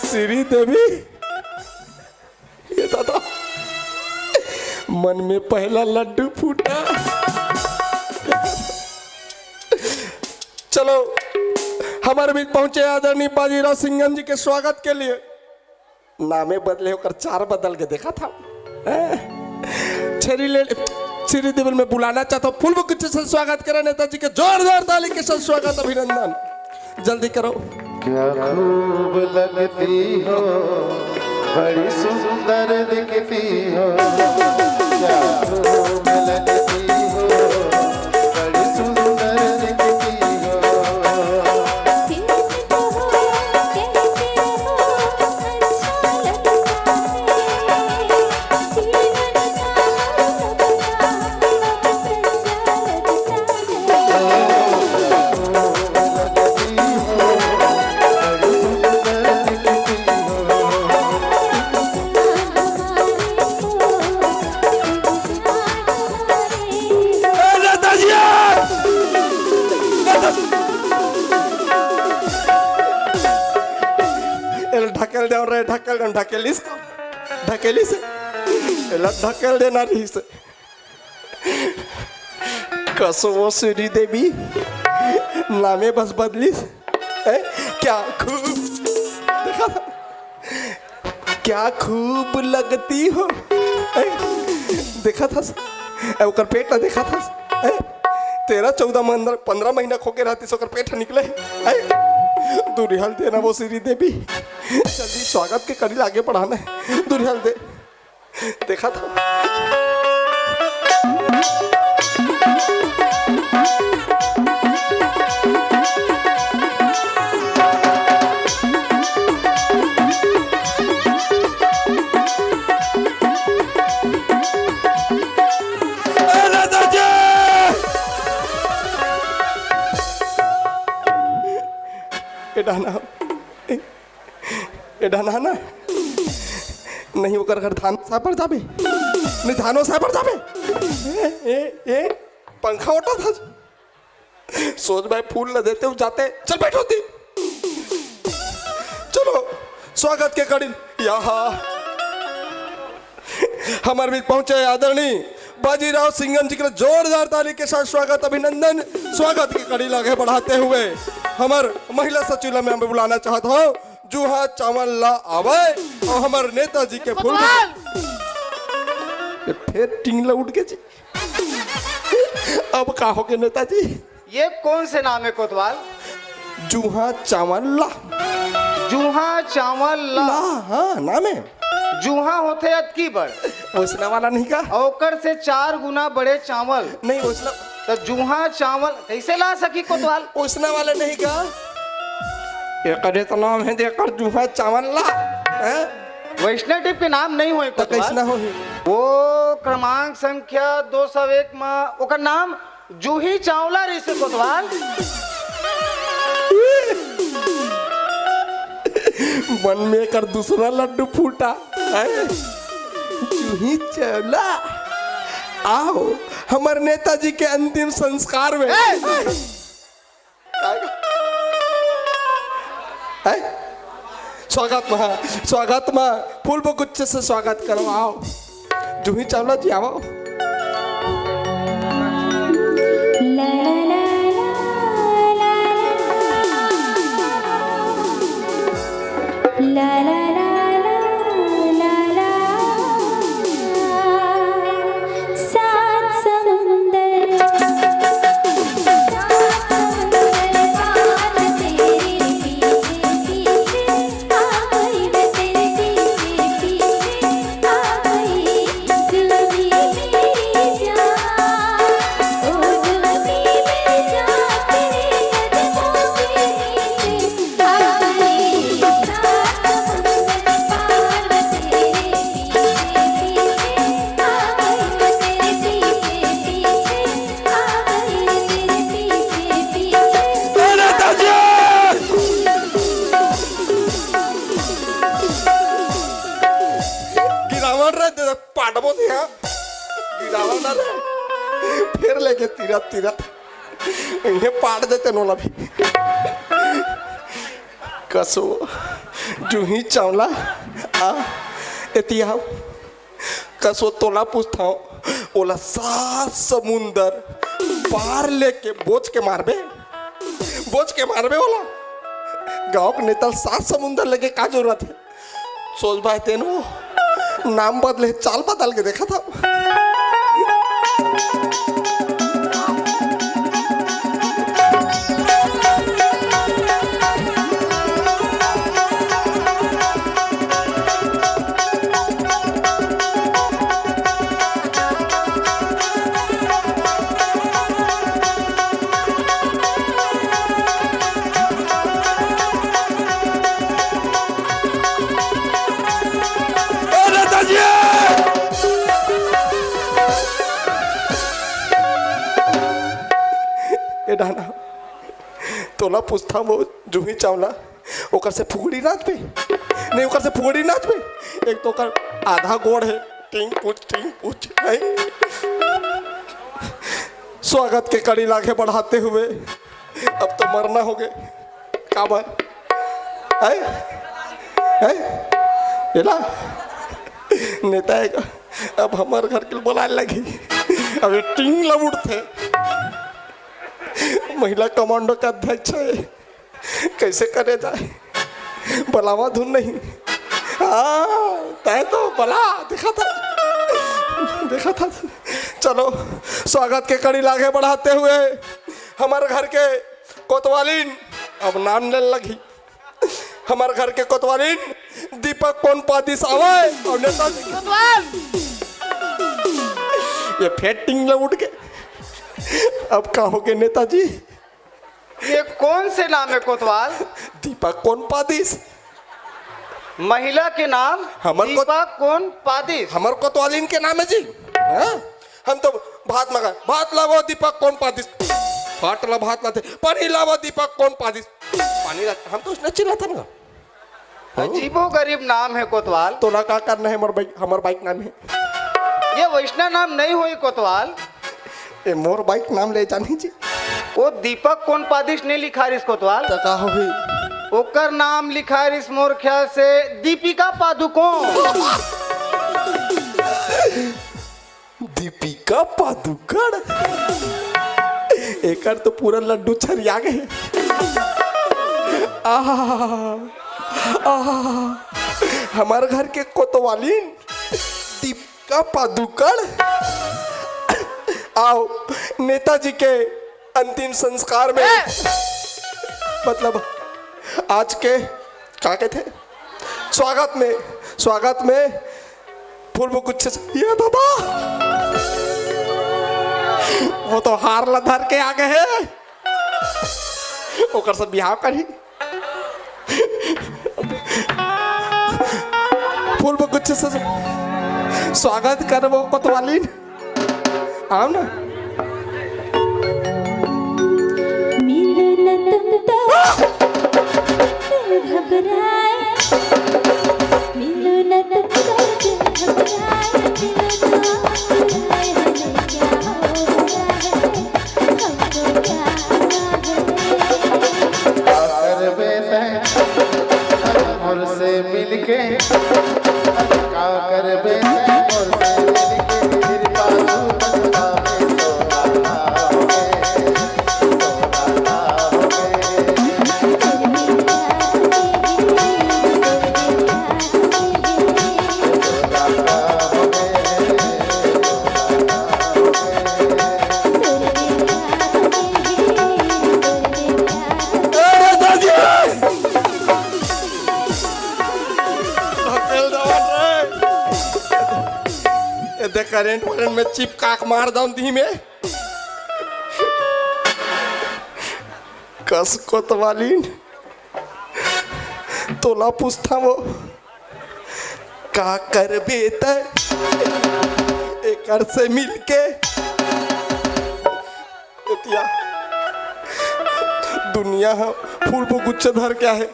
श्री देवी? ये दादा, मन में पहला लड्डू फूटा। चलो, हमारे बीच पहुंचे आदरणीय बाजीराव सिंघम जी के स्वागत के लिए। नामे बदले होकर चार बदल के देखा था। हैं? छेरी ले, छेरी देवी में बुलाना चाहता हूँ। फूल बुके से स्वागत करें नेताजी के, जोरदार ताली के साथ स्वागत, अभिनंदन। जल्दी करो। क्या खूब लगती हो, बड़ी सुंदर दिखती हो। क्या खूब लगती हो, बड़ी सुंदर दिखती हो। एला ढकेल देव रे, ढकेल देव, ढकेलिस का? ढकेलिस? एला ढकेल देना रहिस। कसो वो श्री देवी, नामे बस बदलिस। ए, क्या खूब, देखा था? क्या खूब लगती हो। ए, देखा था? ए, ओकर पेट ला देखा था? ए, तेरह चौदह मंद-, पन्द्रह महीना खो के रहतिस, ओकर पेट ह निकले। ए, दुरिहा ल देना वो श्री देवी। जल्दी स्वागत के कड़ी ला आगे बढ़ाना हे। दुरिहा ल दे। देखा था। ए दादा जी! ए डाना। ए डाना ना। नहीं ओकर घर धान सापर जाबे। नहीं धानो सापर जाबे। ए, ए, ए, पंखा ओटा था। सोज भाई फूल ल देते हो जाते। चल बैठो ती। चलो, स्वागत के कड़ी। यहाँ हमर बीच पहुंचे आदरणीय बाजीराव सिंघम जी के लिए जोरदार ताली के साथ स्वागत, अभिनंदन। स्वागत के कड़ी ला आगे बढ़ाते हुए हमर महिला सचिव ला मैं बुलाना चाहत हूँ, जूहा चावल ला आवे और हमर नेताजी के फूल। कोतवाल! ये फेर टिंग ला उठ के जी। अब का हो गए नेताजी? ये कौन से नाम है कोतवाल? जूहा चावल ला। जूहा चावल ला। ला, हाँ, नाम है। जूहा होथे अतकी बड़। ओसना वाला नहीं का? ओकर से चार गुना बड़े चावल। नहीं, ओसना। तो जूहा चावल कैसे ला सकी कोतवाल? ओसना वाला नहीं का? एकरे तो नाम है, देकर जूहा चावल ला। हैं? वैष्णव टीप के नाम नहीं होए तो कोतवाल। कैसना होही? वो क्रमांक संख्या दो सौ एक में ओकर नाम जूही चावला रहिसे कोतवाल। मन में एकर दूसरा लड्डू फूटा है। जूही चावला, आओ हमर नेताजी के अंतिम संस्कार में। ए! है? स्वागत मा, स्वागत मा, फूल गुच्छे से स्वागत करो, आओ। जूही चावला जी, आओ। गिरावट रे, दे पाटबो दिया। गिरावट ना रे। फिर लेके तीरथ, तीरथ। इन्हें पाट देते नोला भी। कसो, जूही चावला, आ, एती आओ। कसो तोला पूछथंव, ओला सात समुंदर पार लेके बोच के मारबे, बोच के मारबे ओला। गांव के नेता ल सात समुंदर लेके का जरूरत हे? सोच भाई तेनो नाम बदले, चाल बदल के देखा था। ए नेताजी! ए डाना, तोला पूछथंव वो जूही चावला, ओकर से फुगड़ी नाचबे? नहीं, ओकर से फुगड़ी नाचबे? एक तो ओकर आधा गोड़ हे, टिंग पूछ, टिंग पूछ, नहीं? स्वागत के कड़ी ला आगे बढ़ाते हुए अब तो मरना होगे। काबर? हैं? है? एला नेता हे का? अब हमर घर के बलाय लगही। अब ये टीम ला उठथे। महिला कमांडो के अध्यक्ष हे, कैसे करे जाए? बलावा धुन नहीं। हाँ, तय तो बला, देखा था, देखा था। चलो, स्वागत के कड़ी ला आगे बढ़ाते हुए हमर घर के कोतवालिन अब नाम लेने लगी। हमर घर के कोतवालिन दीपक कोन पादिस आवय और नेताजी के कोतवाल। ये फेर टीम ला उठ के। अब का हो गे नेताजी? ये कौन से नाम है कोतवाल? दीपक कोन पादिस। महिला के नाम हमर को- दीपक कोन पादिस। हमर कोतवालिन के नाम है जी। हाँ? हम तो भात मांगा, भात लावो दीपक कोन पादिस। फाट ला भात लाते, पानी लावो दीपक कोन पादिस। पानी ला, हम तो उसने चिल्लाते ना। अजीबो गरीब नाम है कोतवाल। तोला का करना है, हमर बाइक, हमर बाइक नाम है। ये वैसना नाम नहीं होई कोतवाल। ए, मोर बाइक नाम ले जानी जी। वो दीपक कोन पादिस नहीं लिखा रिस कोतवाल। तो का होही? ओकर नाम लिखा रिस मोर ख्याल से दीपिका पादुकोण। दीपिका पादुकोण, एकर तो पूरा लड्डू छरिया गे। आहा, आहा, हमर घर के कोतवालिन दीपिका पादुकोण। आओ, नेताजी के अंतिम संस्कार में, मतलब आज के का कहते, स्वागत में, स्वागत में फूल गुच्छे से, ये दादा, वो तो हार ला धर के आ गे हे, ओकर से बिहाव करही। फूल गुच्छे से स्वागत करबो कोतवालिन। आओ ना। मिलो न तुम तो दिल घबराए, मिलो न तुम तो दिल घबराए, मिलो ना आंसू आए, हमें क्या हो गया है, हमको क्या हुआ है? का करबे तैं मोर से मिलके, का करबे तैं मोर से मिलके, फिर पाछू पछतावे तोरा ना होगे, तोरा ना होगे। ए, दादी! धकेल देवन रे। ए, देख, करंट वरेंट में चिपका के मार दंव धीमे। कस कोतवालिन, तोला पूछथंव वो, का करबे तैं एकर से मिलके? एतिया दुनिया ह फूल गुच्छे धर के आहे,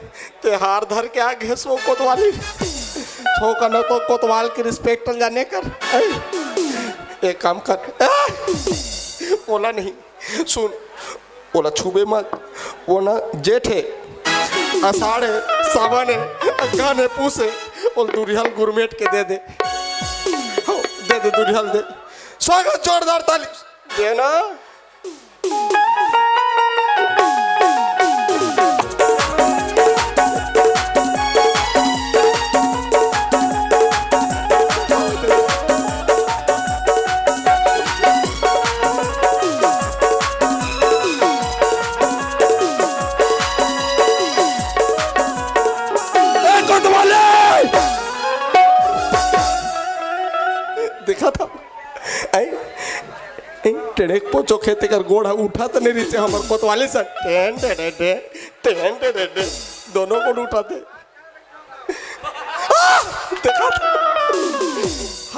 तैं हार धर के आ गेस वो कोतवालिन। थोकन तो कोतवाल के रिस्पेक्ट ल जाने कर। ए, एक काम कर, ए, ओला नहीं, सुन, ओला छूबे मत। वो ना जेठ हे, आषाढ़ हे, सावन हे, अगहन हे, पूस हे, ओला दुरिहा ल गुरमेट के दे दे। हो, दे दे, दुरिहा ल दे। स्वागत, जोरदार ताली। दे ना। ए, कोतवाली! देखा था? आई? ए, टेढ़े पोचो खेते कर गोड़ उठा तो नहीं रही से हमर कोतवाली से। Ten, ten, ten, ten, ten, ten, दोनों गोड़ उठाते। आह! देखा था?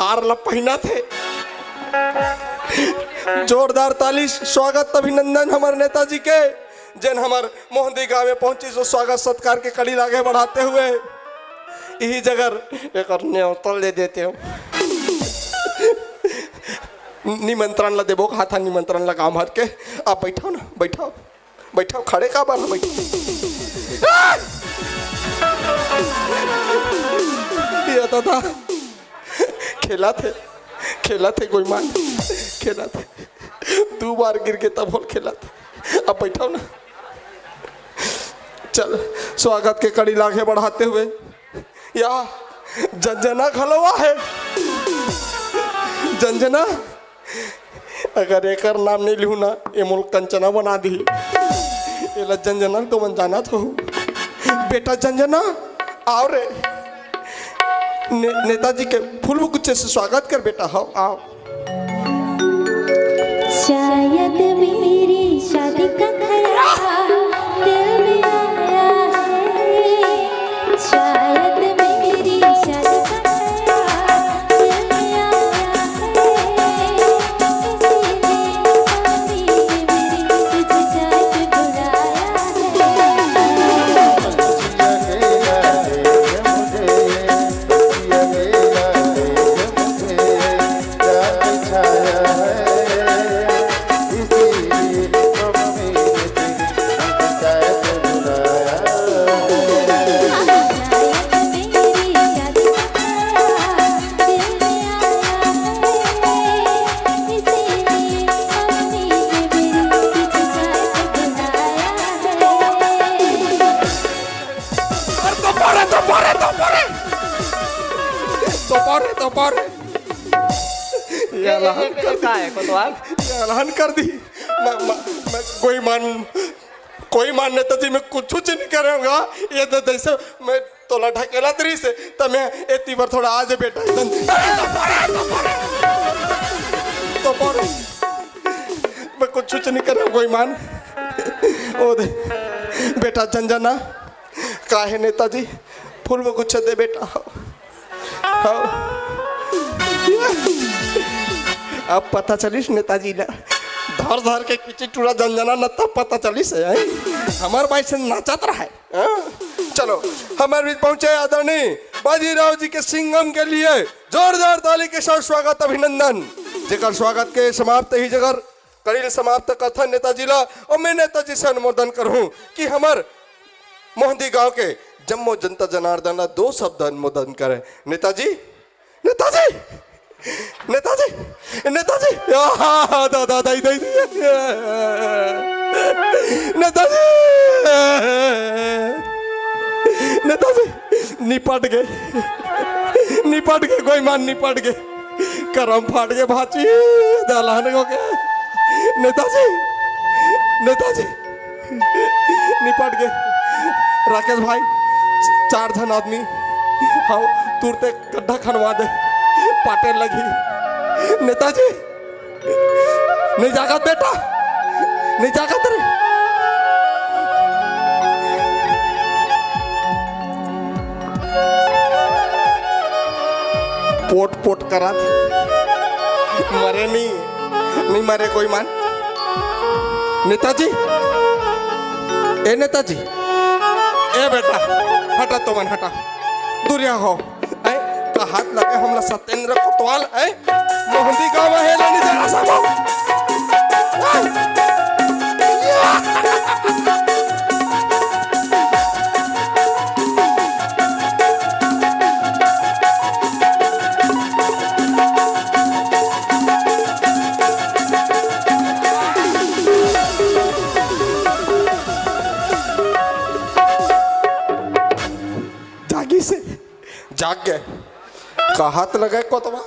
हार ला पहिना थे। जोरदार ताली, स्वागत, अभिनंदन हमर नेताजी के, जेन हमर मोहंदी गांव में पहुंचिस, जो स्वागत सत्कार के कड़ी ला आगे बढ़ाते हुए इही जगह एकर न्योता ले देते हो। निमंत्रण ला देबो कहा था, निमंत्रण ला गांव भर के। आप बैठो ना, बैठो। बैठो, खड़े काबर हो, बैठो। आ! दादा, खेलत हे, खेलत हे गोइमान, खेलत हे। दू बार गिर गे तभो ले खेलत हे। अब बइठव ना। चल, स्वागत के कड़ी ल आगे बढ़ाते हुए या जंजना घलो आहे। जंजना, अगर एकर नाम नइ लिहूं ना, ए मोला कंचना बना दिही। एला जंजना तो मन जानत हो। बेटा जंजना, आव रे। ने-, नेताजी के फूल गुच्छे से स्वागत कर बेटा, हव, आव। शायद मेरी शादी का ख्याल दिल में आया है, शायद मेरी शादी का ख्याल दिल में आया है, किसी ने अभी मेरी तुझे जाके बुलाया है। अरे तो परे, तो परे, तो परे। तो परे, तो परे। ये ए, ए, अलहन ए, कर ए, का दी। है, कोतवाल? ये अलहन कर दी। मैं, मैं, मैं कोइमान, कोइमान नेताजी, मैं कुछू चीज नहीं करे हंव। ये तो जैसे मैं तोला ढकेलत रहिस हे, त मैं एती बर थोड़ा आज बेटा इधन। तो पर मैं कुछू चीज नहीं करे हंव गोइमान। ओ दे, बेटा जंजना, का हे नेताजी? फूल गुच्छा दे बेटा। हाँ। अब पता चलिस नेताजी ला। धर धर के किची टूरा जंजना न तब पता चलिस हे, हैं? हमर बाई से नाचत रहे। हाँ? चलो, हमर बीच पहुंचे आदरणीय बाजीराव जी के सिंघम के लिए जोरदार ताली के साथ स्वागत, अभिनंदन। जेकर स्वागत के समाप्त ही जगह कड़ी ल समाप्त करथन नेताजी ला, अउ मैं नेताजी से अनुमोदन करहूं कि हमर मोहंदी गांव के जम्मो जनता जनार्दन ला दो शब्द अनुमोदन करे। नेताजी, नेताजी, नेताजी, नेताजी, आहा, दादा, दाई, दाई, दाई। नेताजी, नेताजी, निपट गे, निपट गे, गोइमान निपट गे। करम फाट गे भांची, दलहन हो गे। नेताजी, नेताजी, निपट गे। राकेश भाई, चार झन आदमी, हव, तुरते गड्ढा खनवा दे, पाटे लगही। नेताजी, नहीं जागत बेटा, नहीं जागत रे। पोट पोट करत। मरे नहीं, नहीं मरे गोइमान। नेताजी, ए नेताजी, ए बेटा, हटा तो मन हटा, दूरिया हो। ऐ, का हाथ लगे हमला सत्येंद्र कोतवाल, ऐ, मोहंदी गांव हे लेनी जरा सा वो। जागी से जाग गए। कहत लगे कोतवाल।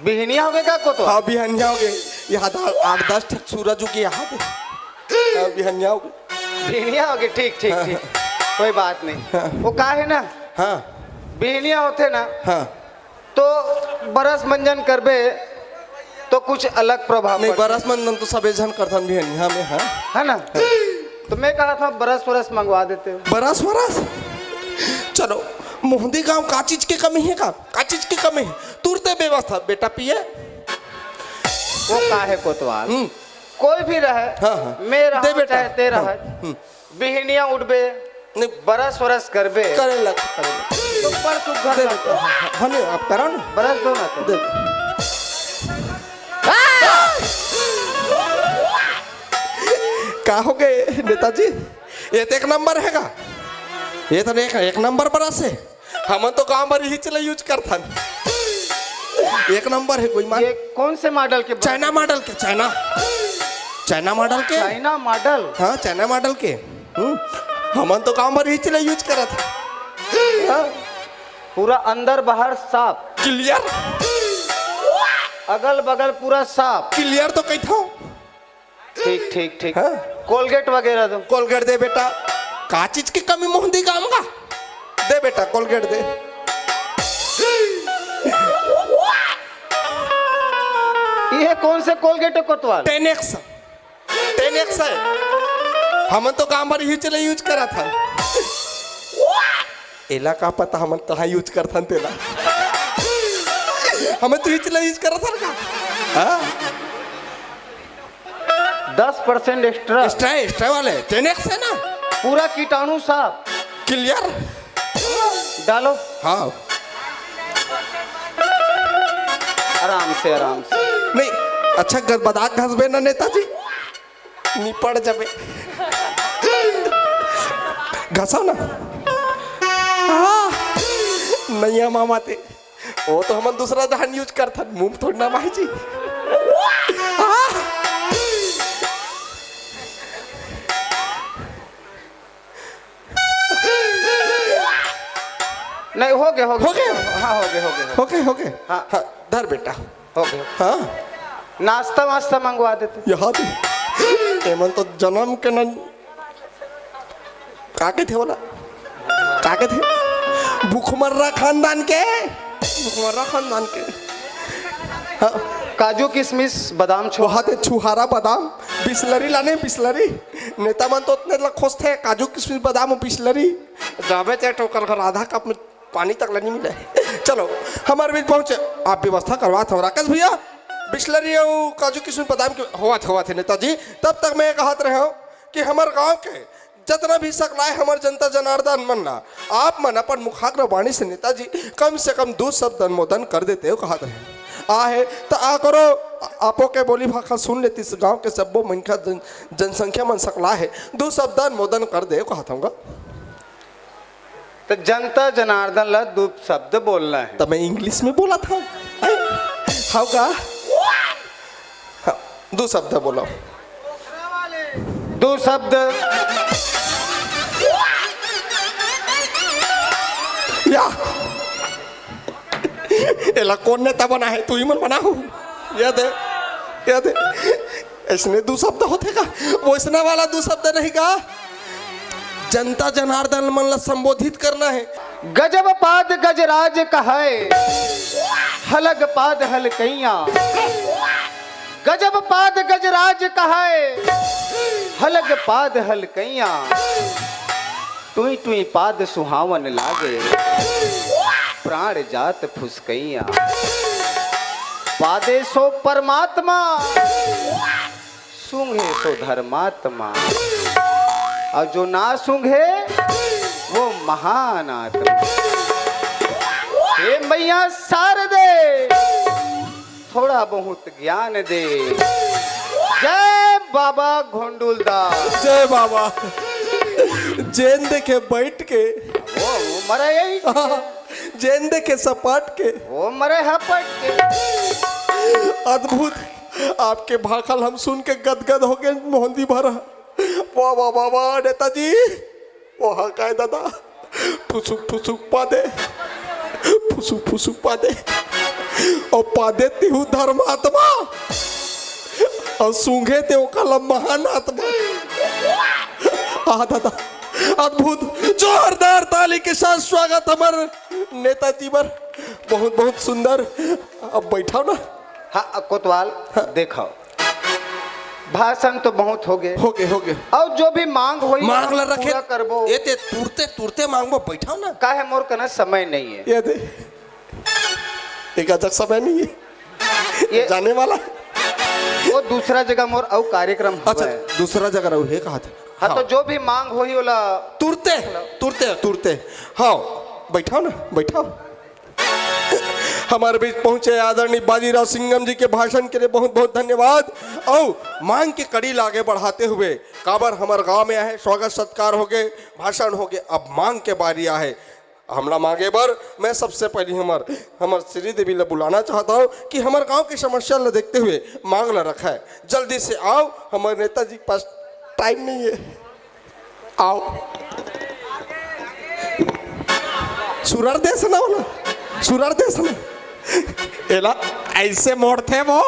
बिहनिया हो गए का कोतवाल? हाँ, बिहनिया हो गए। यहाँ तो आठ दस ठक सूरज उगे यहाँ पे। हाँ, बिहनिया हो गए। बिहनिया हो गए, ठीक, ठीक, हाँ, ठीक। हाँ। कोई बात नहीं। हाँ। वो का है ना? हाँ। बिहनिया होते ना? हाँ। तो बरस मंजन करबे तो कुछ अलग प्रभाव नहीं, पड़थे। बरस मंजन तो सबे झन करथन बिहनिया में, हाँ। है ना? हाँ। तो मैं कहा था बरस वरस मंगवा देते हो। बरस वरस? चलो, मोहंदी गांव का चीज के कमी है का? का चीज के कमी है? तुरते व्यवस्था, बेटा पिए। वो का है कोतवाल? हम्म। कोई भी रहे, हाँ, हाँ। मैं रहा दे बेटा। चाहे ते रहा। हाँ, हम्म। बिहनिया उठबे, नहीं। बरस वरस करबे। करे लग, करे लग। तो पर सुघर दे लगता। बेटा, हाँ, हाँ, नहीं, आप करो ना। बरस दो ना तो। दे। हाँ! का हो गए नेताजी? ये तो एक नंबर हे गा। ये तो एक, एक नंबर बरस हे। हमन तो गांव भर इही च ला use करथन। एक नंबर हे, कोई मान। ये कौन से मॉडल के? चाइना मॉडल के, चाइना। चाइना मॉडल के। China model? हाँ, चाइना मॉडल के। हम्म, हमन तो गांव भर इही च ला use करत हन। हाँ। पूरा अंदर बाहर साफ। Clear। अगल बगल पूरा साफ। Clear तो कहिथव। ठीक, ठीक, ठीक। हाँ। Colgate वगैरह दो। Colgate दे बेटा। का चीज के कमी मोहन दी गांव गा? दे बेटा, Colgate दे। ये कौन से Colgate हे कोतवाल? Ten X। Ten X हे। हमन तो गांव भर इही च ला use करत हन। एला का पता हमन कहाँ use करथन तेला। हमन तो इही च ला use करत हन का? हाँ? दस percent extra। Extra, extra वाले। Ten X हे ना? पूरा कीटाणु साफ। Clear। डालो। हाँ। आराम से, आराम से। नहीं, अच्छा, गदबदा घसबे ना नेताजी, निपट जाबे। घसव ना। हाँ। नैया मामा ते, वो तो हमन दूसरा धान use करथन, मुंह थोड़ी ना माही जी। हाँ। नहीं, हो गए, हो गए। हो गए? हाँ, हो गए, हो गए, हो गए। हो गए, हो गए। हाँ। हाँ, धर बेटा। हो गए। हाँ। नाश्ता वास्ता मंगवा देते। यहाँ दे। एमन तो जन्म के न, का कहिथे बोला? का कहिथे? भुखमर्रा खानदान के। भुखमर्रा खानदान के। हाँ। काजू, किशमिश, बादाम छो- वहाँ दे छुहारा बादाम, बिसलरी लाने, बिसलरी। नेता मन तो ओतने ला खोजथे, काजू, किशमिश, बादाम अउ बिसलरी। जाबे ते टोकर घर आधा कप में पानी तक ला नहीं मिले। चलो, हमर बीच पहुंचे, आप व्यवस्था करवात हो राकेश भैया, बिसलरी अउ काजू किशमिश बादाम के। होवत, होवत हे नेताजी। तब तक मैं कहत रहे हूँ कि हमर गांव के जतना भी सकलाय हमर जनता जनार्दन मन ला, आप मन अपन मुखाग्र वाणी से नेताजी कम से कम दू शब्द अनुमोदन कर देते हो कहत रहे। आ हे त आ करो, आपो के बोली भाखा सुन लेतिस गांव के सब्बो मनखा जन, जनसंख्या मन सकलाय हे, दू शब्द अनुमोदन कर दे कहत हूँ गा। तो जनता जनार्दन ला दू शब्द बोलना है। तो मैं English में बोला था। हाउ का? हाँ, दू शब्द बोलो। दू शब्द। या। एला कौन नेता बना है? तू ही मन बना हो। ये दे, ये दे। इसने दू शब्द होथे का? वैसने वाला दू शब्द नहीं का? जनता जनार्दन मन ला संबोधित करना है। गजब पाद गजराज कहै, हलग पाद हलकैया। गजब पाद गजराज कहै, हलग पाद हलकैया। टुई टुई पाद सुहावन लागे, प्राण जात फुसकैया। पादे सो परमात्मा, सूंघे सो धर्मात्मा, और जो ना सूंघे वो महान आत्मा। हे मैया शारदे, थोड़ा बहुत ज्ञान दे। जय बाबा घोंडुल दास। जय बाबा। जेन देखे बैठ के। वो, वो मरा यही। जेन देखे सपाट के। वो मरे हपट के। अद्भुत। आपके भाखा ल हम सुन के गदगद हो गए मोहन दी भर। वाह, वाह, वाह, वाह, नेताजी। ओहा काय दादा, फुसुक फुसुक पादे, फुसुक फुसुक पादे, अउ पादे तिहू धर्मात्मा, अउ सूंघे ते ओकर ला महान आत्मा। आहा दादा, अद्भुत, जोरदार ताली के साथ स्वागत हमर नेताजी बर। बहुत बहुत सुंदर। अब बैठव ना। हाँ, कोतवाल, हाँ। देखव, भाषण तो बहुत हो गए। हो गए, हो गए। अउ जो भी मांग होही, मांग ला रखे। पूरा करबो। ए ते तुरते, तुरते मांगबो, बैठव ना। काहे मोर कना समय नहीं है। ये दे। एक अजक समय नहीं है। ये जाने वाला। वो दूसरा जगह मोर अउ कार्यक्रम हुआ अच्छा, है। दूसरा जगह रहू है, कहा था? हाँ, तो हाँ। जो भी मांग होही ओला तुरते, तुरते, तुरते। हाँ, बैठव ना, बैठव। हमर बीच पहुंचे आदरणीय बाजीराव सिंघम जी के भाषण के लिए बहुत बहुत धन्यवाद। अउ मांग के कड़ी ला आगे बढ़ाते हुए, काबर हमर गांव में आहे, स्वागत सत्कार होगे, भाषण होगे, अब मांग के बारी आहे। हमला मांगे बर मैं सबसे पहली हमर, हमर श्री देवी ला बुलाना चाहता हूं कि हमर गांव की समस्या ला देखते हुए मांग ला रखाए। जल्दी से आओ, हमर नेताजी के पास टाइम नहीं है। आओ। सुरर देस ना ओला, सुरर देस ना। एला ऐसे मोड़थे वो,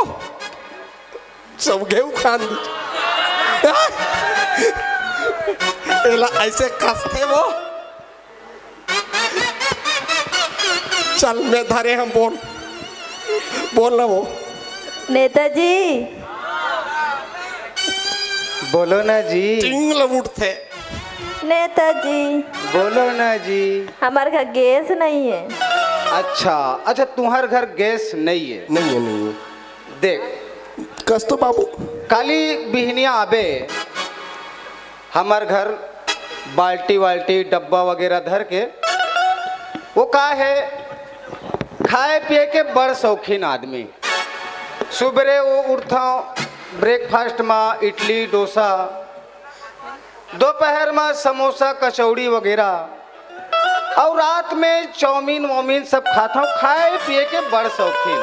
सब गेहूं खान दी। एला ऐसे कसथे वो। चल, मैं धरे हम, बोल, बोल ना वो। नेताजी। बोलो ना जी। टिंग ल उठथे। नेताजी। बोलो ना जी। हमार घर गैस नहीं है। अच्छा, अच्छा, तुम्हार घर गैस नहीं है। नहीं है, नहीं है। देख, कस तो बाबू। काली बिहनिया आबे, हमर घर बाल्टी वाल्टी, डब्बा वगैरह धर के, वो का है, खाए पिए के बड़ शौकीन आदमी। सुबेरे वो उठथव, ब्रेकफास्ट मा इडली, डोसा, दोपहर मा समोसा, कचौड़ी वगैरह, अउ रात में चाउमीन वाउमीन सब खाथव, खाए पिए के बड़ शौकीन।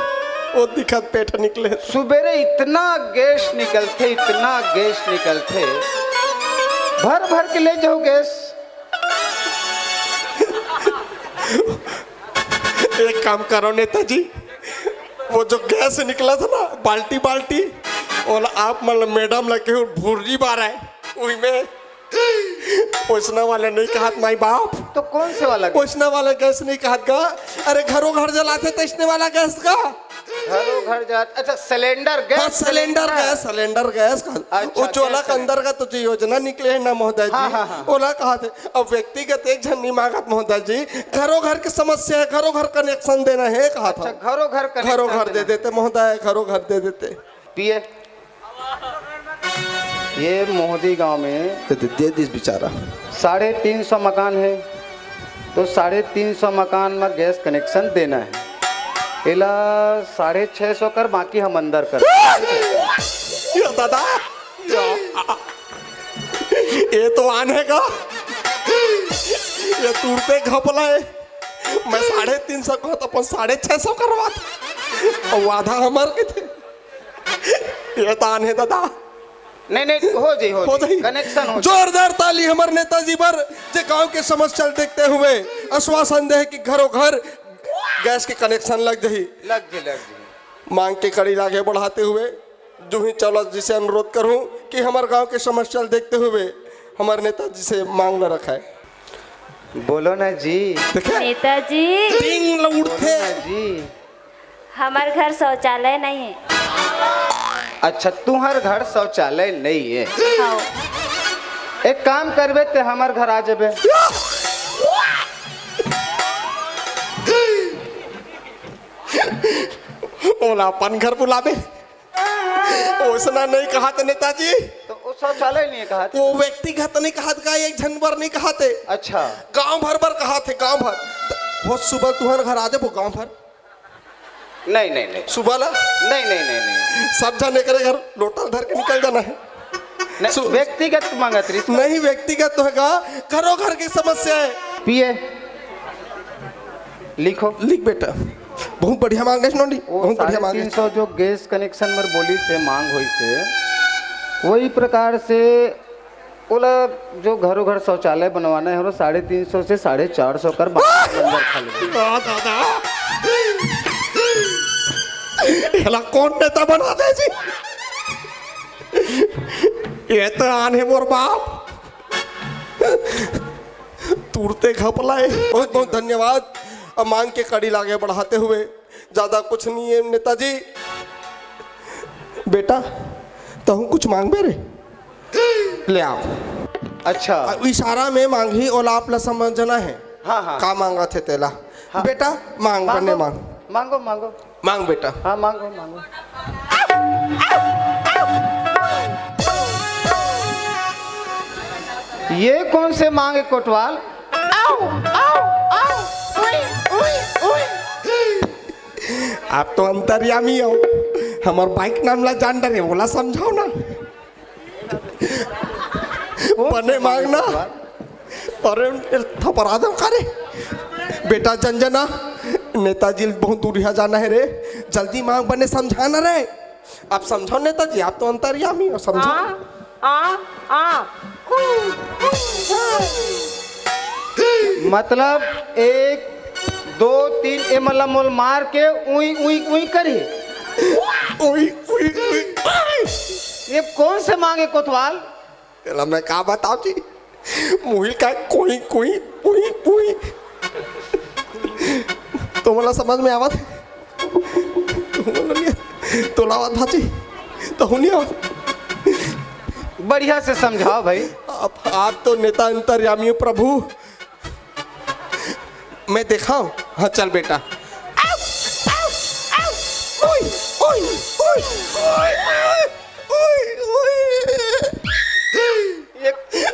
वो दिखत पेट निकले। सुबेरे इतना गैस निकलथे, इतना गैस निकलथे, भर भर के ले जाओ गैस। एक काम करो नेताजी, वो जो गैस निकलथे ना, बाल्टी बाल्टी, ओला आप मन मैडम ला केहू भुर्री बारय, उही में ओइसना वाला नहीं कहत माई बाप। तो कौन से वाला गैस? ओइसना वाला गैस नहीं कहत गा। अरे घरो घर जलाथे तइसने वाला गैस का। घरो घर जात, अच्छा, सिलेंडर गैस, हाँ, सिलेंडर गैस, सिलेंडर गैस का। अच्छा, वो चोला गैस के अंदर का तो जो योजना निकले है ना महोदय जी, हाँ, हाँ, हाँ। ओला कहत हे। अब व्यक्तिगत एक झन नहीं मांगत महोदय जी, घरो घर की समस्या है, घरो घर कनेक्शन देना है कहत हे। अच्छा, घरो घर कनेक्शन घरो घर दे देना। देते महोदय, घरो घर दे देते। पिए। ये मोहदी गांव में दे, दे, दे दिस बेचारा। साढ़े तीन सौ मकान है, तो साढ़े तीन सौ मकान में गैस कनेक्शन देना है। एला साढ़े छह सौ कर, बाकी हम अंदर कर। ये दादा, ये तो आन है का? ये तुरते घपला है। मैं साढ़े तीन सौ कहत, अपन साढ़े छह सौ करवात। अउ आधा हमर कथे। ये तो आन है दादा। नहीं, नहीं, हो जाई, हो हो जाई। जाई। कनेक्शन हो जाई। जोरदार ताली हमर नेताजी बर, जे गांव के समस्या ल देखते हुए आश्वासन दे कि घरों घर गैस के कनेक्शन लग जाही। लग जाई, लग जाई। मांग के कड़ी ला आगे बढ़ाते हुए जूही चावला जी से अनुरोध करूं कि हमर गांव के समस्या ल देखते हुए हमर नेताजी से मांग न रखाए। बोलो ना जी। देखे? नेताजी। टिंग ल बोलो उठथे। ना जी। हमर घर शौचालय नहीं है। अच्छा, तुहर घर शौचालय नहीं है। हाँ। एक काम करबे, ते हमर घर आ जेबे। ओला अपन घर बुलाबे। ओसना नहीं कहत नेताजी। तो वो शौचालय नहीं कहत। वो व्यक्तिगत नहीं कहत का, एक झन बर नहीं कहत हे। अच्छा। गांव भर बर कहत हे, गांव भर। वो सुबह तुहर घर आ जेबो गांव भर। नहीं, नहीं, नहीं। सुबह ला? नहीं, नहीं, नहीं, नहीं। सब झन एकरे घर लोटा धर के निकल जाना है। नहीं, सु- व्यक्तिगत मांगत रही। नहीं, व्यक्तिगत तो है का, घरों घर की समस्या है। पिए। लिखो। लिख बेटा। बहुत बढ़िया मांग है नोनी, वो बहुत बढ़िया मांग है। साढ़े तीन सौ जो गैस कनेक्शन बर बोलिस हे, मांग होइस हे, वही प्रकार से ओला जो घरों घर शौचालय बनवाना है, वो साढ़े तीन सौ से साढ़े चार सौ कर बाहर अंदर खा ले। वाह दादा, एला कौन नेता बना दे जी? ये तो आन है मोर बाप। तुरते घपला है। बहुत बहुत धन्यवाद। अब मांग के कड़ी ला आगे बढ़ाते हुए ज्यादा कुछ नहीं है नेताजी। बेटा, तहूं कुछ मांगबे रे? ले आओ। अच्छा। अब इशारा में मांगही, ओला आप ला समझना है। हाँ, हाँ। का मांगत हे तेला? हाँ। बेटा, मांग, मांगो, बने मांग। मांगो, मांगो। मांग बेटा। हाँ, मांगो, मांगो। ये कौन से मांग है कोटवाल? आओ, आओ, आओ। उई, उई, उई। आप तो अंतर्यामी हो, हमर बाइक नाम ला जान डरे, ओला समझाओ ना। बने मांगना। अरे, थपरा दो का रे? बेटा, जन जना, नेताजी ल बहुत दूरिहा जाना हे रे, जल्दी मांग, बने समझाना रे। आप समझाओ नेताजी, आप तो अंतर्यामी हो, समझाओ। आ, आ, आ। मतलब, एक, दो, तीन, ए मतलब मोल मार के उई, उई, उई करी। उई, उई, उई। ये कौन से मांगे कोतवाल? एला मैं का बताओ जी, मुहिल का कोई, कोई, कोई, कोई। तो मला समझ में आवत हे? तोला आवत भाजी? तो नहीं आवत। बढ़िया से समझाओ भाई। आप, आप तो नेता अंतर्यामी हो प्रभु। मैं देखाऊं? हाँ, चल बेटा। ओए, ओए, ओए, ओए, ओए, ओए। ये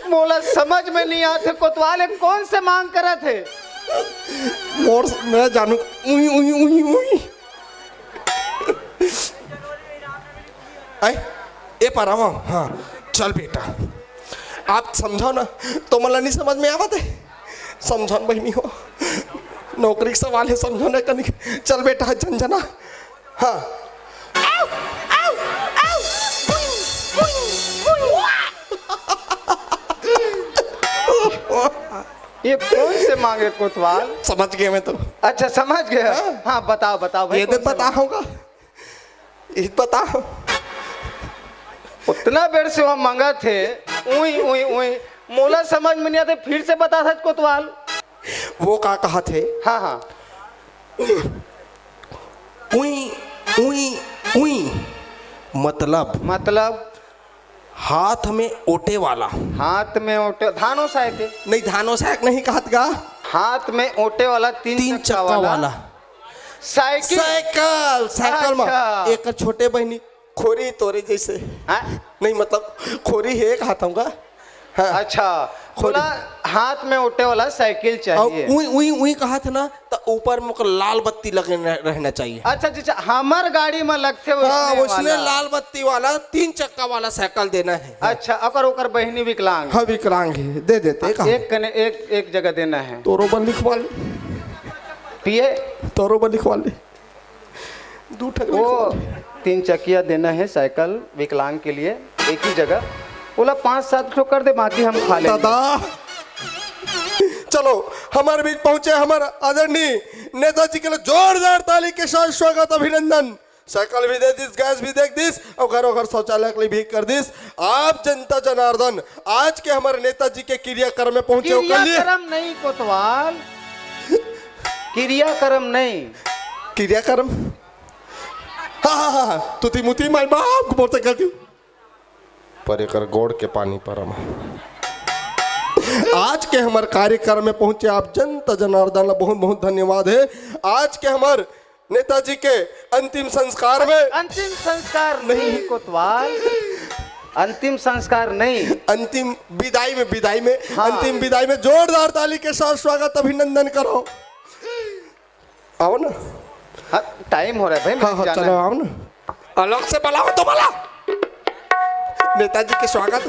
मोला समझ में नहीं आथे, कोतवाल, ये कौन से मांग करत हे? मोर, मैं जानू, उई, उई, उई, उई। आय, ए पार आवा, हाँ, चल बेटा, आप समझाओ ना, तो मला नहीं समझ में आवत हे, समझाओ बहिनी हो, नौकरी के सवाल हे, समझाओ ना कनिक, चल बेटा, जन जना, हाँ। ये कौन से मांगे कोतवाल? समझ गया मैं तो। अच्छा, समझ गया। हाँ। हाँ, बताओ, बताओ भाई, ये कौन तो से पता मांगे? होगा। ये पता हो? उतना बेर से वह मंगत हे, उई, उई, उई। मोला समझ में नहीं आते, फिर से बता सच कोतवाल। वो का कहा थे? हाँ, हाँ। उई, उई, उई। मतलब? मतलब? हाथ में ओटे वाला। हाथ में ओटे, धानो साय के? नहीं, धानो साय के नहीं कहत गा। हाथ में ओटे वाला तीन तीन चक्का चक्का वाला। वाला। साइकिल? साइकिल, साइकिल में। अच्छा। एक छोटे बहिनी खोरी तोरे जैसे। हाँ? नहीं, मतलब, खोरी हे एक हाथ होगा। हाँ। अच्छा, खोरी। बोला हाथ में ओटे वाला साइकिल चाहिए। उई, उई, उई कहा था ना, तो ऊपर में ओकर लाल बत्ती लगे न-, रहना चाहिए। अच्छा, अच्छा, अच्छा, हमर गाड़ी में लगथे हाँ, वैसने उसने वाला। लाल बत्ती वाला तीन चक्का वाला साइकिल देना है। अच्छा, अगर ओकर बहिनी विकलांग? हाँ, विकलांग है, दे देते, हाँ, कहा। एक कने, एक, एक जगह देना है। तोरो बन लिखवा ले। पिए? तोरो बन लिखवा ले। दू ठक वो लिखवा ले। तीन चकिया देना है साइकिल विकलांग के लिए, एक ही जगह। बोला, "पाँच सात ठो कर दे, बाकी हम खा लेंगे।" दादा, चलो, हमारे बीच पहुंचे हमारे आदरणीय नेताजी के लिए जोरदार ताली के साथ स्वागत, अभिनंदन। साइकिल भी दे दिस, गैस भी दे दिस, और घर, घर शौचालय के लिए भी कर दिस। आप जनता जनार्दन, आज के हमारे नेताजी के क्रियाकर्म में पहुंचे हो, कल ये क्रियाकर्म नहीं कोतवाल, क्रियाकर्म नहीं। क्रियाकर्म? हाँ, हाँ, हाँ, हाँ। तुती मुती माई बाप को बोलते कर दियो। पर एकर गोड़ के पानी परम। आज के हमर कार्यक्रम में पहुंचे आप जनता जनार्दन ला बहुत बहुत धन्यवाद है। आज के हमर नेताजी के अंतिम संस्कार में अंतिम संस्कार नहीं। नहीं कोतवाल, अंतिम संस्कार नहीं। अंतिम विदाई में, विदाई में, हाँ। अंतिम विदाई में जोरदार ताली के साथ स्वागत, अभिनंदन करो। आओ ना। हाँ, टाइम हो रहा है भाई, हाँ, मुझे हाँ, जाना चलो, है। आओ ना। अलग से बुलाओ तो बुला। नेताजी के स्वागत।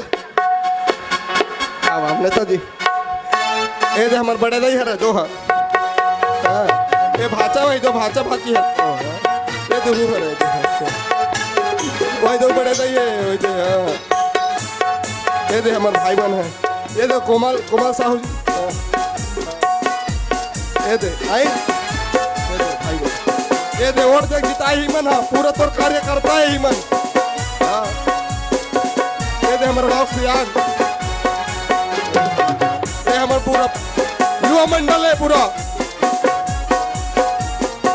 आओ, आओ, नेताजी। ए दे, हमर बड़े दाई हरे, दो हा। हाँ। ए भाचा भाई, दो भाचा भाची है। ए दे, हूँ हरे, दो हा। वही दो बड़े दाई है, वही दो, हाँ। ए दे, हमर भाई बन है। ये दे कोमल, कोमल साहू जी। हाँ। ये दे, आई। ये दे, भाई बन। ये दे, और देख, जिताई ही मन, हाँ, पूरा तोर कार्यकर्ता है ही मन। हाँ। ये दे, हमर गाँव से यार। ये हमर पूरा युवा मंडल है पूरा।